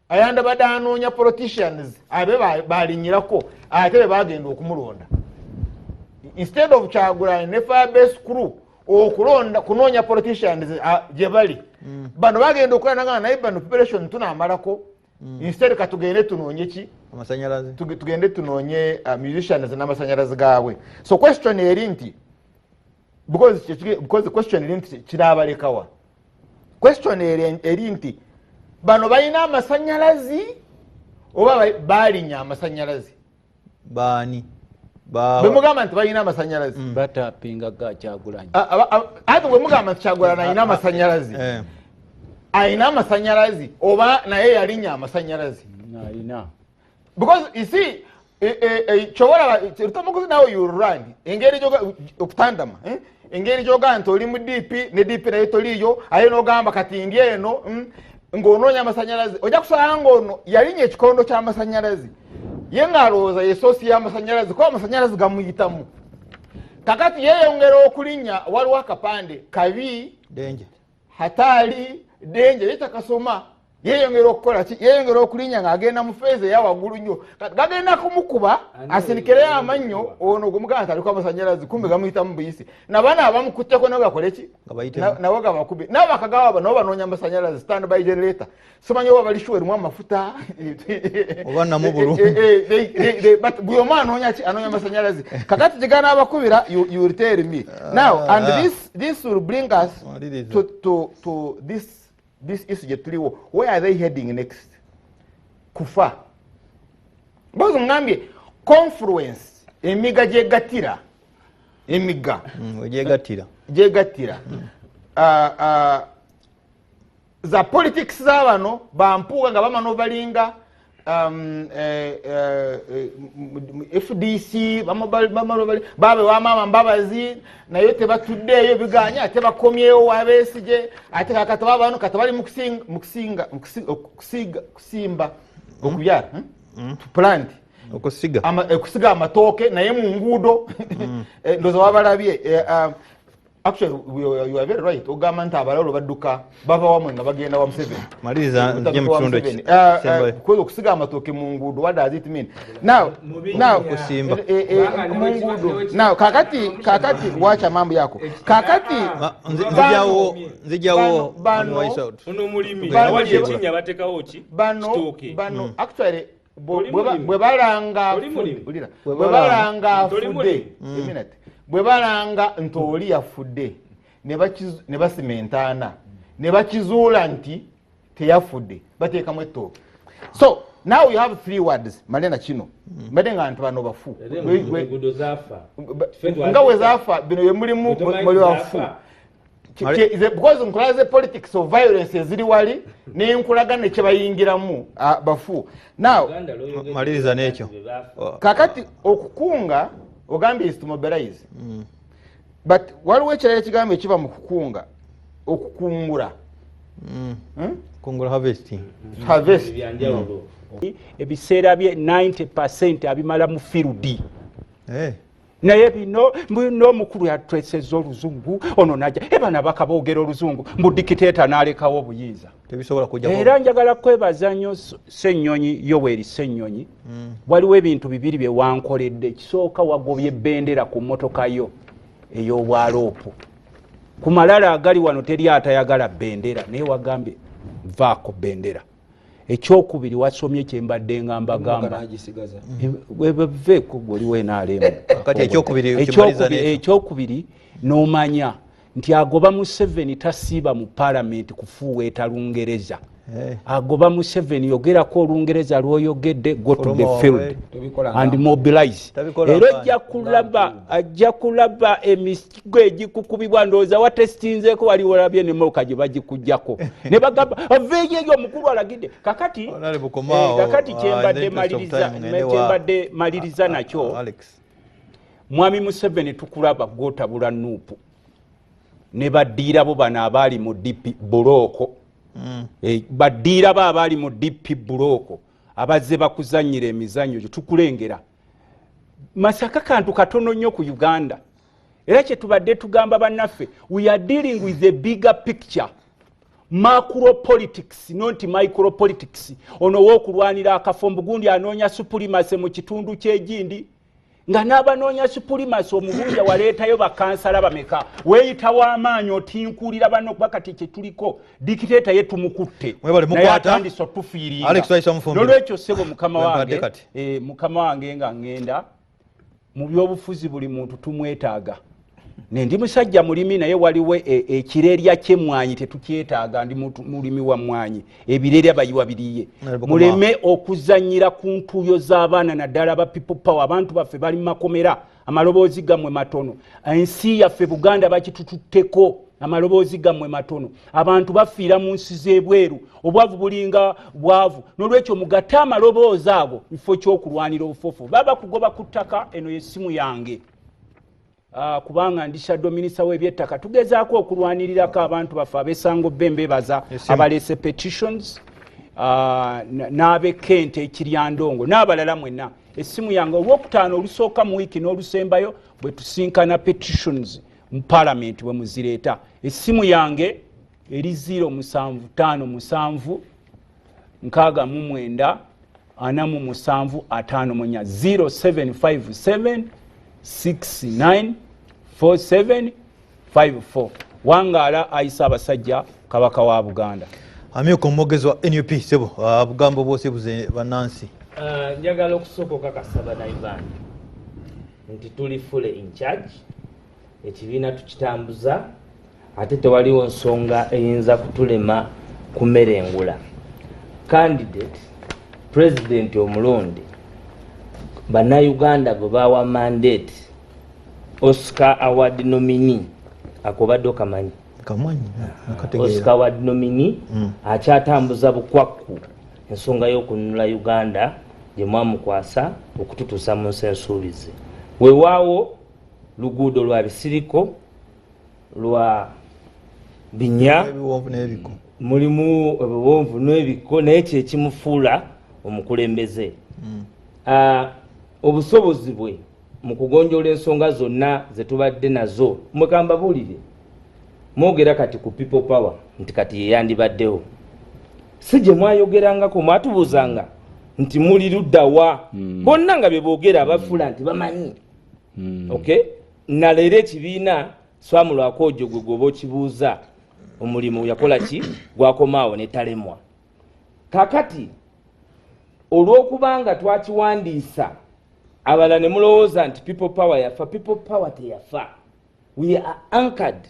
ayanda badde anoonya politicians abe balinyirako ate be bagenda okumulonda. Instead of Kyagulanyi ne Firebase crew okulonda kunoonya politicians gye bali, bano bagenda okulana naye bano preparation tunaamalako. Instead katugende tunoonye ki? Amasanyalaze. Tugende tunoonye musicians n'amasanyalaze gaabwe. So question eri nti because the question eri nti kiraabalekawa. Question eri nti bano balina amasanyalazi oba baalinya amasanyalazi? Baani? Bwe mugamba nti balina amasanyalazi. Batapinga ga Kyagulanyi. Ate bwe mugamba nti Kyagulanyi alina amasanyalazi. Alina amasanyalazi oba naye yalinya amasanyalazi? Alina. Because you see, kyobalaba Lutamaguzi nawe you run engeri okutandama, engeri gyogamba nti oli mu DP ne DP naye toliyo, aye n'ogamba kati ndi eno ng'onoonya amasanyalazi, ojja kusanga ng'ono yalinya ekikondo ky'amasanyalazi, ye ng'alowooza ye soosi y'amasanyalazi kuba amasanyalazi gamuyitamu. Kakati yeeyongera okulinnya, waliwo akapande kabi hatali danger, ye takasoma, yeeyongera okukola ki? Yeeyongera okulinnya ng'agenda mu feeza eya waggulu nnyo, gagenda kumukuba asirikereyo amannyo ono gwemugamba nti aliko amasanyalazi kumbe gamuyitamu buyisi. Nabaana abamukutteko nabo gakole ki? Nabo gabakube. Nabo bakagaba nabo banoonya amasanyalazi stand by generator, simanyi oba bali sure erimu amafuta oba namubulu. But buli omu anoonya ki? Anoonya amasanyalazi. Kakati gye abakubira, you will tell me now, and this will bring us to this issue gye tuliwo. Where are they heading next? Kufa. Because ngambye confluence, emiga gyegattira, emiga gyegattira za politics z'abano bampuuga nga bamanovalinga FDC babe wa maama Mbabazi naye tebatuddeeyo biganya, ate bakomyewo wabeesige, ate kakati babano kati bali mukusimba okubyala, to plant, okusiga amatooke naye mu nguudo. Ndowooza wabalabye. Actually, you are very right. Ogamba nti abalalo badduka bava wamwe nga bagenda wa Museveni. Maliriza nje mu kitundu ki. Okusiga amatooke mu nguudo, what does it mean? Now okusimba mu nguudo. Now kakati wacha mambo yako. Kakati nzijawo bano ono mulimi awali ekinnya batekawo ki? Bano actually bwe balanga afudde. Bwe balanga nti oli yafudde ne basima entaana ne bakizuula nti teyafudde, bateekamu ettooke. So now you have three words malena kino mbadde nga nti bano bafu nga bwe zaafa bino bye mulimu muli bafu. Because nkulaze politics of violence eziri wali nenkulaga ne kyebayingiramu bafu. Now maliriza n'ekyo. Kakati okukunga ogambye is to mobilize. But waliwo ekirala ekigambo ekiva mu kukunga, okukungula. Kungula harvesting. Harvest. Ebiseera bye 90% abimala mu field. Naye bino n'omukulu yatwesezza oluzungu ono najja ebana bakaboogera oluzungu mbu dikiteeta n'alekawo obuyinza. Era njagala kwebaza nnyo Ssennyonyi, Yoweri Ssennyonyi. Waliwo ebintu bibiri bye wankoledde. Ekisooka, wagobye bendera ku mmotoka yo ey'obwaloopu. Ku malala agali wano teri atayagala bendera, naye wagambye vaako bendera. Ekyokubiri, wasomye kyembadde nga mbagamba veeko goliwo enaalemu. Ekyokubiri, n'omanya nti agoba Museveni tasiiba mu paalamenti kufuuweeta Lungereza. Agoba Museveni yogerako Olungereza lwoyogedde, go to the field and mobilize. Era ajja kulaba emisigo egikukubibwa. Ndowooza watesitinzeeko, wali olabye nemoka gye bagikugjako ne bagamba aveeyo eyo omukulu alagidde. Kakati kakati kyembadde maliriza nakyo, Mwami Museveni, tukulaba gwotabula NUP ne baddiirabo bano abaali mu DP bulooko. Baddiirabo abaali mu DP bulooko abazze bakuzanyira emizannyo gyo, tukulengera. Masaka kantu katono nnyo ku Uganda. Era kyetubadde tugamba bannaffe, we are dealing with a bigger picture, macro politics, not micro politics. Ono wookulwanira akafo gundi anoonya supremacy mu kitundu kyegindi, nga n'abanoonya supremacy omulungi waleetayo bakansala bameka? Weeyita w'amaanyi, otinkuulira banno, kuba kati kyetuliko dikiteeta ye tumukutte, naye atandise otufiiringa. Nolwekyo ssebo mukama wange, mukama wange, nga ŋŋenda mu byobufuzi, buli muntu tumwetaaga. Nendi musajja mulimi, naye waliwo ekirerya kyemwanyi tetukyetaaga. Ndi mulimi wa mwanyi, ebirerya bayiwa biriye. Muleme okuzanyira ku ntuuyo z'abaana, naddala ba People Power. Abantu baffe bali mumakomera, amaloboozi gammwe matono. Ensi yaffe Buganda bakitututteko, amaloboozi gammwe matono. Abantu bafiira mu nsi z'ebweru, obwavu bulinga bwavu. Nolwekyo mugatte amaloboozi ago kifo ky'okulwanira obufuufu baba kugoba ku ttaka. Eno yessimu yange. Kubanga ndi shadow minister w'ebyettaka, tugezaako okulwanirirako abantu baffe abesango bembebaza abaleese petitions, n'abekente ekiryandongo n'abalala mwenna. Essimu yange, olwokutaano olusooka mu wiiki n'olusembayo bwe tusinkana petitions mu parliament bwe muzireeta. Essimu yange eri 0757 69 47 54, 0757 69 4754. Wangaala ayisa abasajja Kabaka wa Buganda. Amyuka omwogezi wa NUP, sebo, bugambo bwosibuze bannansi. Njagala okusooka okakasa Bannayuganda nti tuli fully in charge. Ekibiina tukitambuza, ate tewaliwo nsonga eyinza kutulema kumerengula candidate president omulonde Bannayuganda gwe bawa mandate, Oscar Award nominee. Akobadde okamanyi? Oscar Award nominee. Akyatambuza bukwakku ensonga y'okununula Uganda gye mwamukwasa okututuusa mu nsi ensuubize. Weewaawo luguudo lwa bisiriko, lwa binya, mulimu ebiwonvu n'ebikko, naye kyekimufuula omukulembeze. Obusobozi bwe mu kugonjoola ensonga zonna zetubadde nazo, mwekamba buulire mwogera kati ku People Power nti kati yeyandibaddewo, si gye mwayogerangako, mwatubuuzanga nti muli luddawa. Bonna nga bye boogera abafuula nti bamanyi. Okay, naleero ekibiina swamulwako ojo gwe gwoba okibuuza omulimu yakola ki, gwakomaawo netalemwa. Kakati olw'okubanga twakiwandiisa, abalala ne mulowooza nti People Power yafa. People Power teyafa. We are anchored,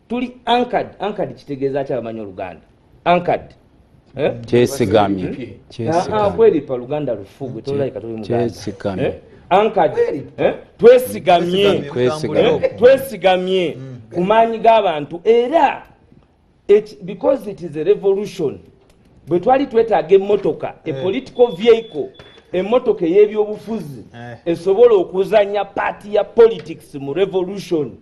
tuli anchored. Anchored kitegeeza ki, abamanyi Oluganda? Anchored, eh? Kyesigamye. Kweripa Luganda lufu gwe tolabika toli Muganda. Eh? Anchored, eh? Twesigamye, twesigamye ku maanyi g'abantu. Era because it is a revolution, bwe twali twetaaga emmotoka, a political vehicle, emmotoka ey'ebyobufuzi esobola okuzanya part ya politics mu revolution,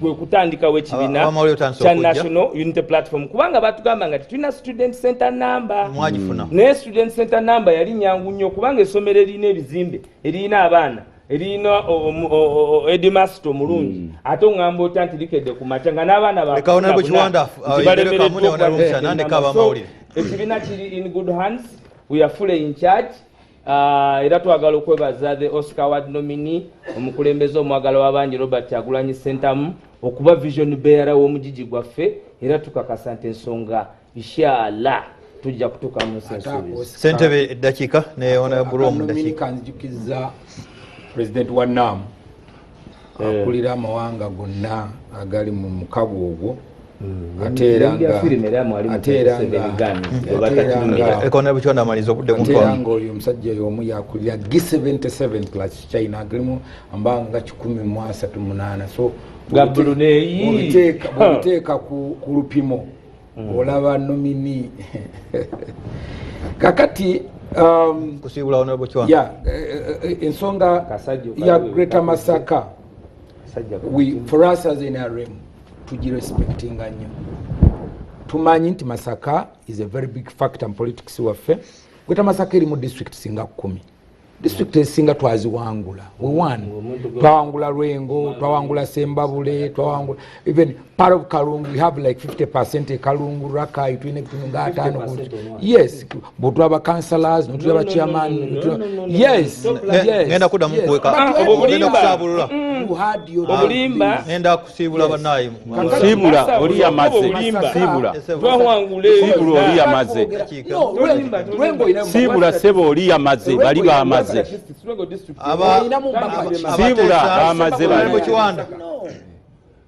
kwe kutandikawo ekibiina kya National Unity Platform, kubanga batugamba nga tetulina student center number. Naye student center number yali nyangu nnyo, kubanga essomero eririna ebizimbe, eririna abaana, Erina headmaster omulungi, ate oŋŋamba otya nti likedde ku makya nga n'abaana Leka Honorable Kiwanda ayogereko Kamune, Honorable Mushana, nandeka abamawulire. Ekibiina kiri in good hands, we are fully in charge. Era twagala okwebaza the Oscar Award nominee, omukulembeze omwagala w'abangi Robert Kyagulanyi Ssentamu, okuba vision bearer w'omugigi gwaffe. Era tukakasa nti ensonga inshallah tujja kutuuka mu nsi ensuubizi. Ssentebe eddakiika ne Honorable Rome eddakiika. Kanzijukiza president wa NAM, akulira amawanga gonna agali mu mukago ogwo, ate era nga Film era mwali mu ate era nga 37 guns, ate era nga Leka Honorable Kiwanda amalize, obudde ate era butwala. nga oyo omusajja y'omu yakulira G77 plus China, agalimu ambanga nga 138, so Ga Brunei. Bw'obiteeka ku lupimo olaba nominee kakati Kusiibula Honorable Kiwanda. Ya, ensonga Kasajja ya okalabe Greater kakuze. Masaka, Kasajja we, for us as NRM, tugirespectinga nnyo. Tumanyi nti Masaka is a very big factor mu politics waffe. Greater Masaka erimu district singa 10. District ezisinga twaziwangula, we won. Twawangula Lwengo, twawangula Sembabule, twawangula even part of Kalungu. We have like 50 e Kalungu, Rakai, tulina ebitundu nga 50. 50% Yes, bwotulaba councillors, notulaba No, no, chairman. no, no, no, no, no. Yes. Yes. Ngenda kuddamu Yes. kuweka. But Ah, obulimba. Ngenda kusaabulula. you had your Obulimba. Ngenda kusiibula bannaye. Siibula oli yamaze. Obulimba. Siibula. Twawangula. Siibula oli yamaze. No, Lwengo olina- Siibula sebo, oli yamaze, bali bamaze. Olinamu mbaka ki? Siibula, bamaze bali. Honorable Kiwanda,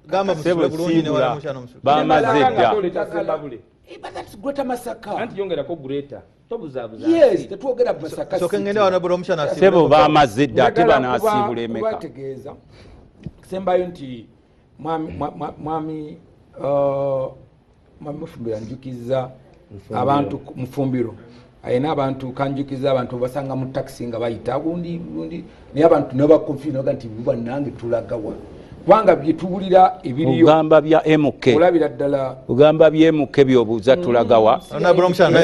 gamba Sebo, musule bulungi ne siibula. Honorable Mushana musule. Bamaze dda. Eh, but that's Greater Masaka. Anti yongerako Greater, tobuzaabuza. Yes, tetwogera Masaka Soke City. ngende Honorable Mushana asiibule. Sebo, bamaze dda, ate Njagala banaasiibula emeka? kubategeeza sembayo nti mwami Mufumbiro anjukiza abantu Mufumbiro ayina abantu, kanjukiza abantu basanga mu taxi nga bayita gundi gundi, naye abantu nebaconfuse naga nti bannange tulagawa, kubanga byetuwulira ebiriyo Ogamba bya MK? Olabira ddala. Ogamba bya MK byobuuza tulagawa? Honorable Mushana.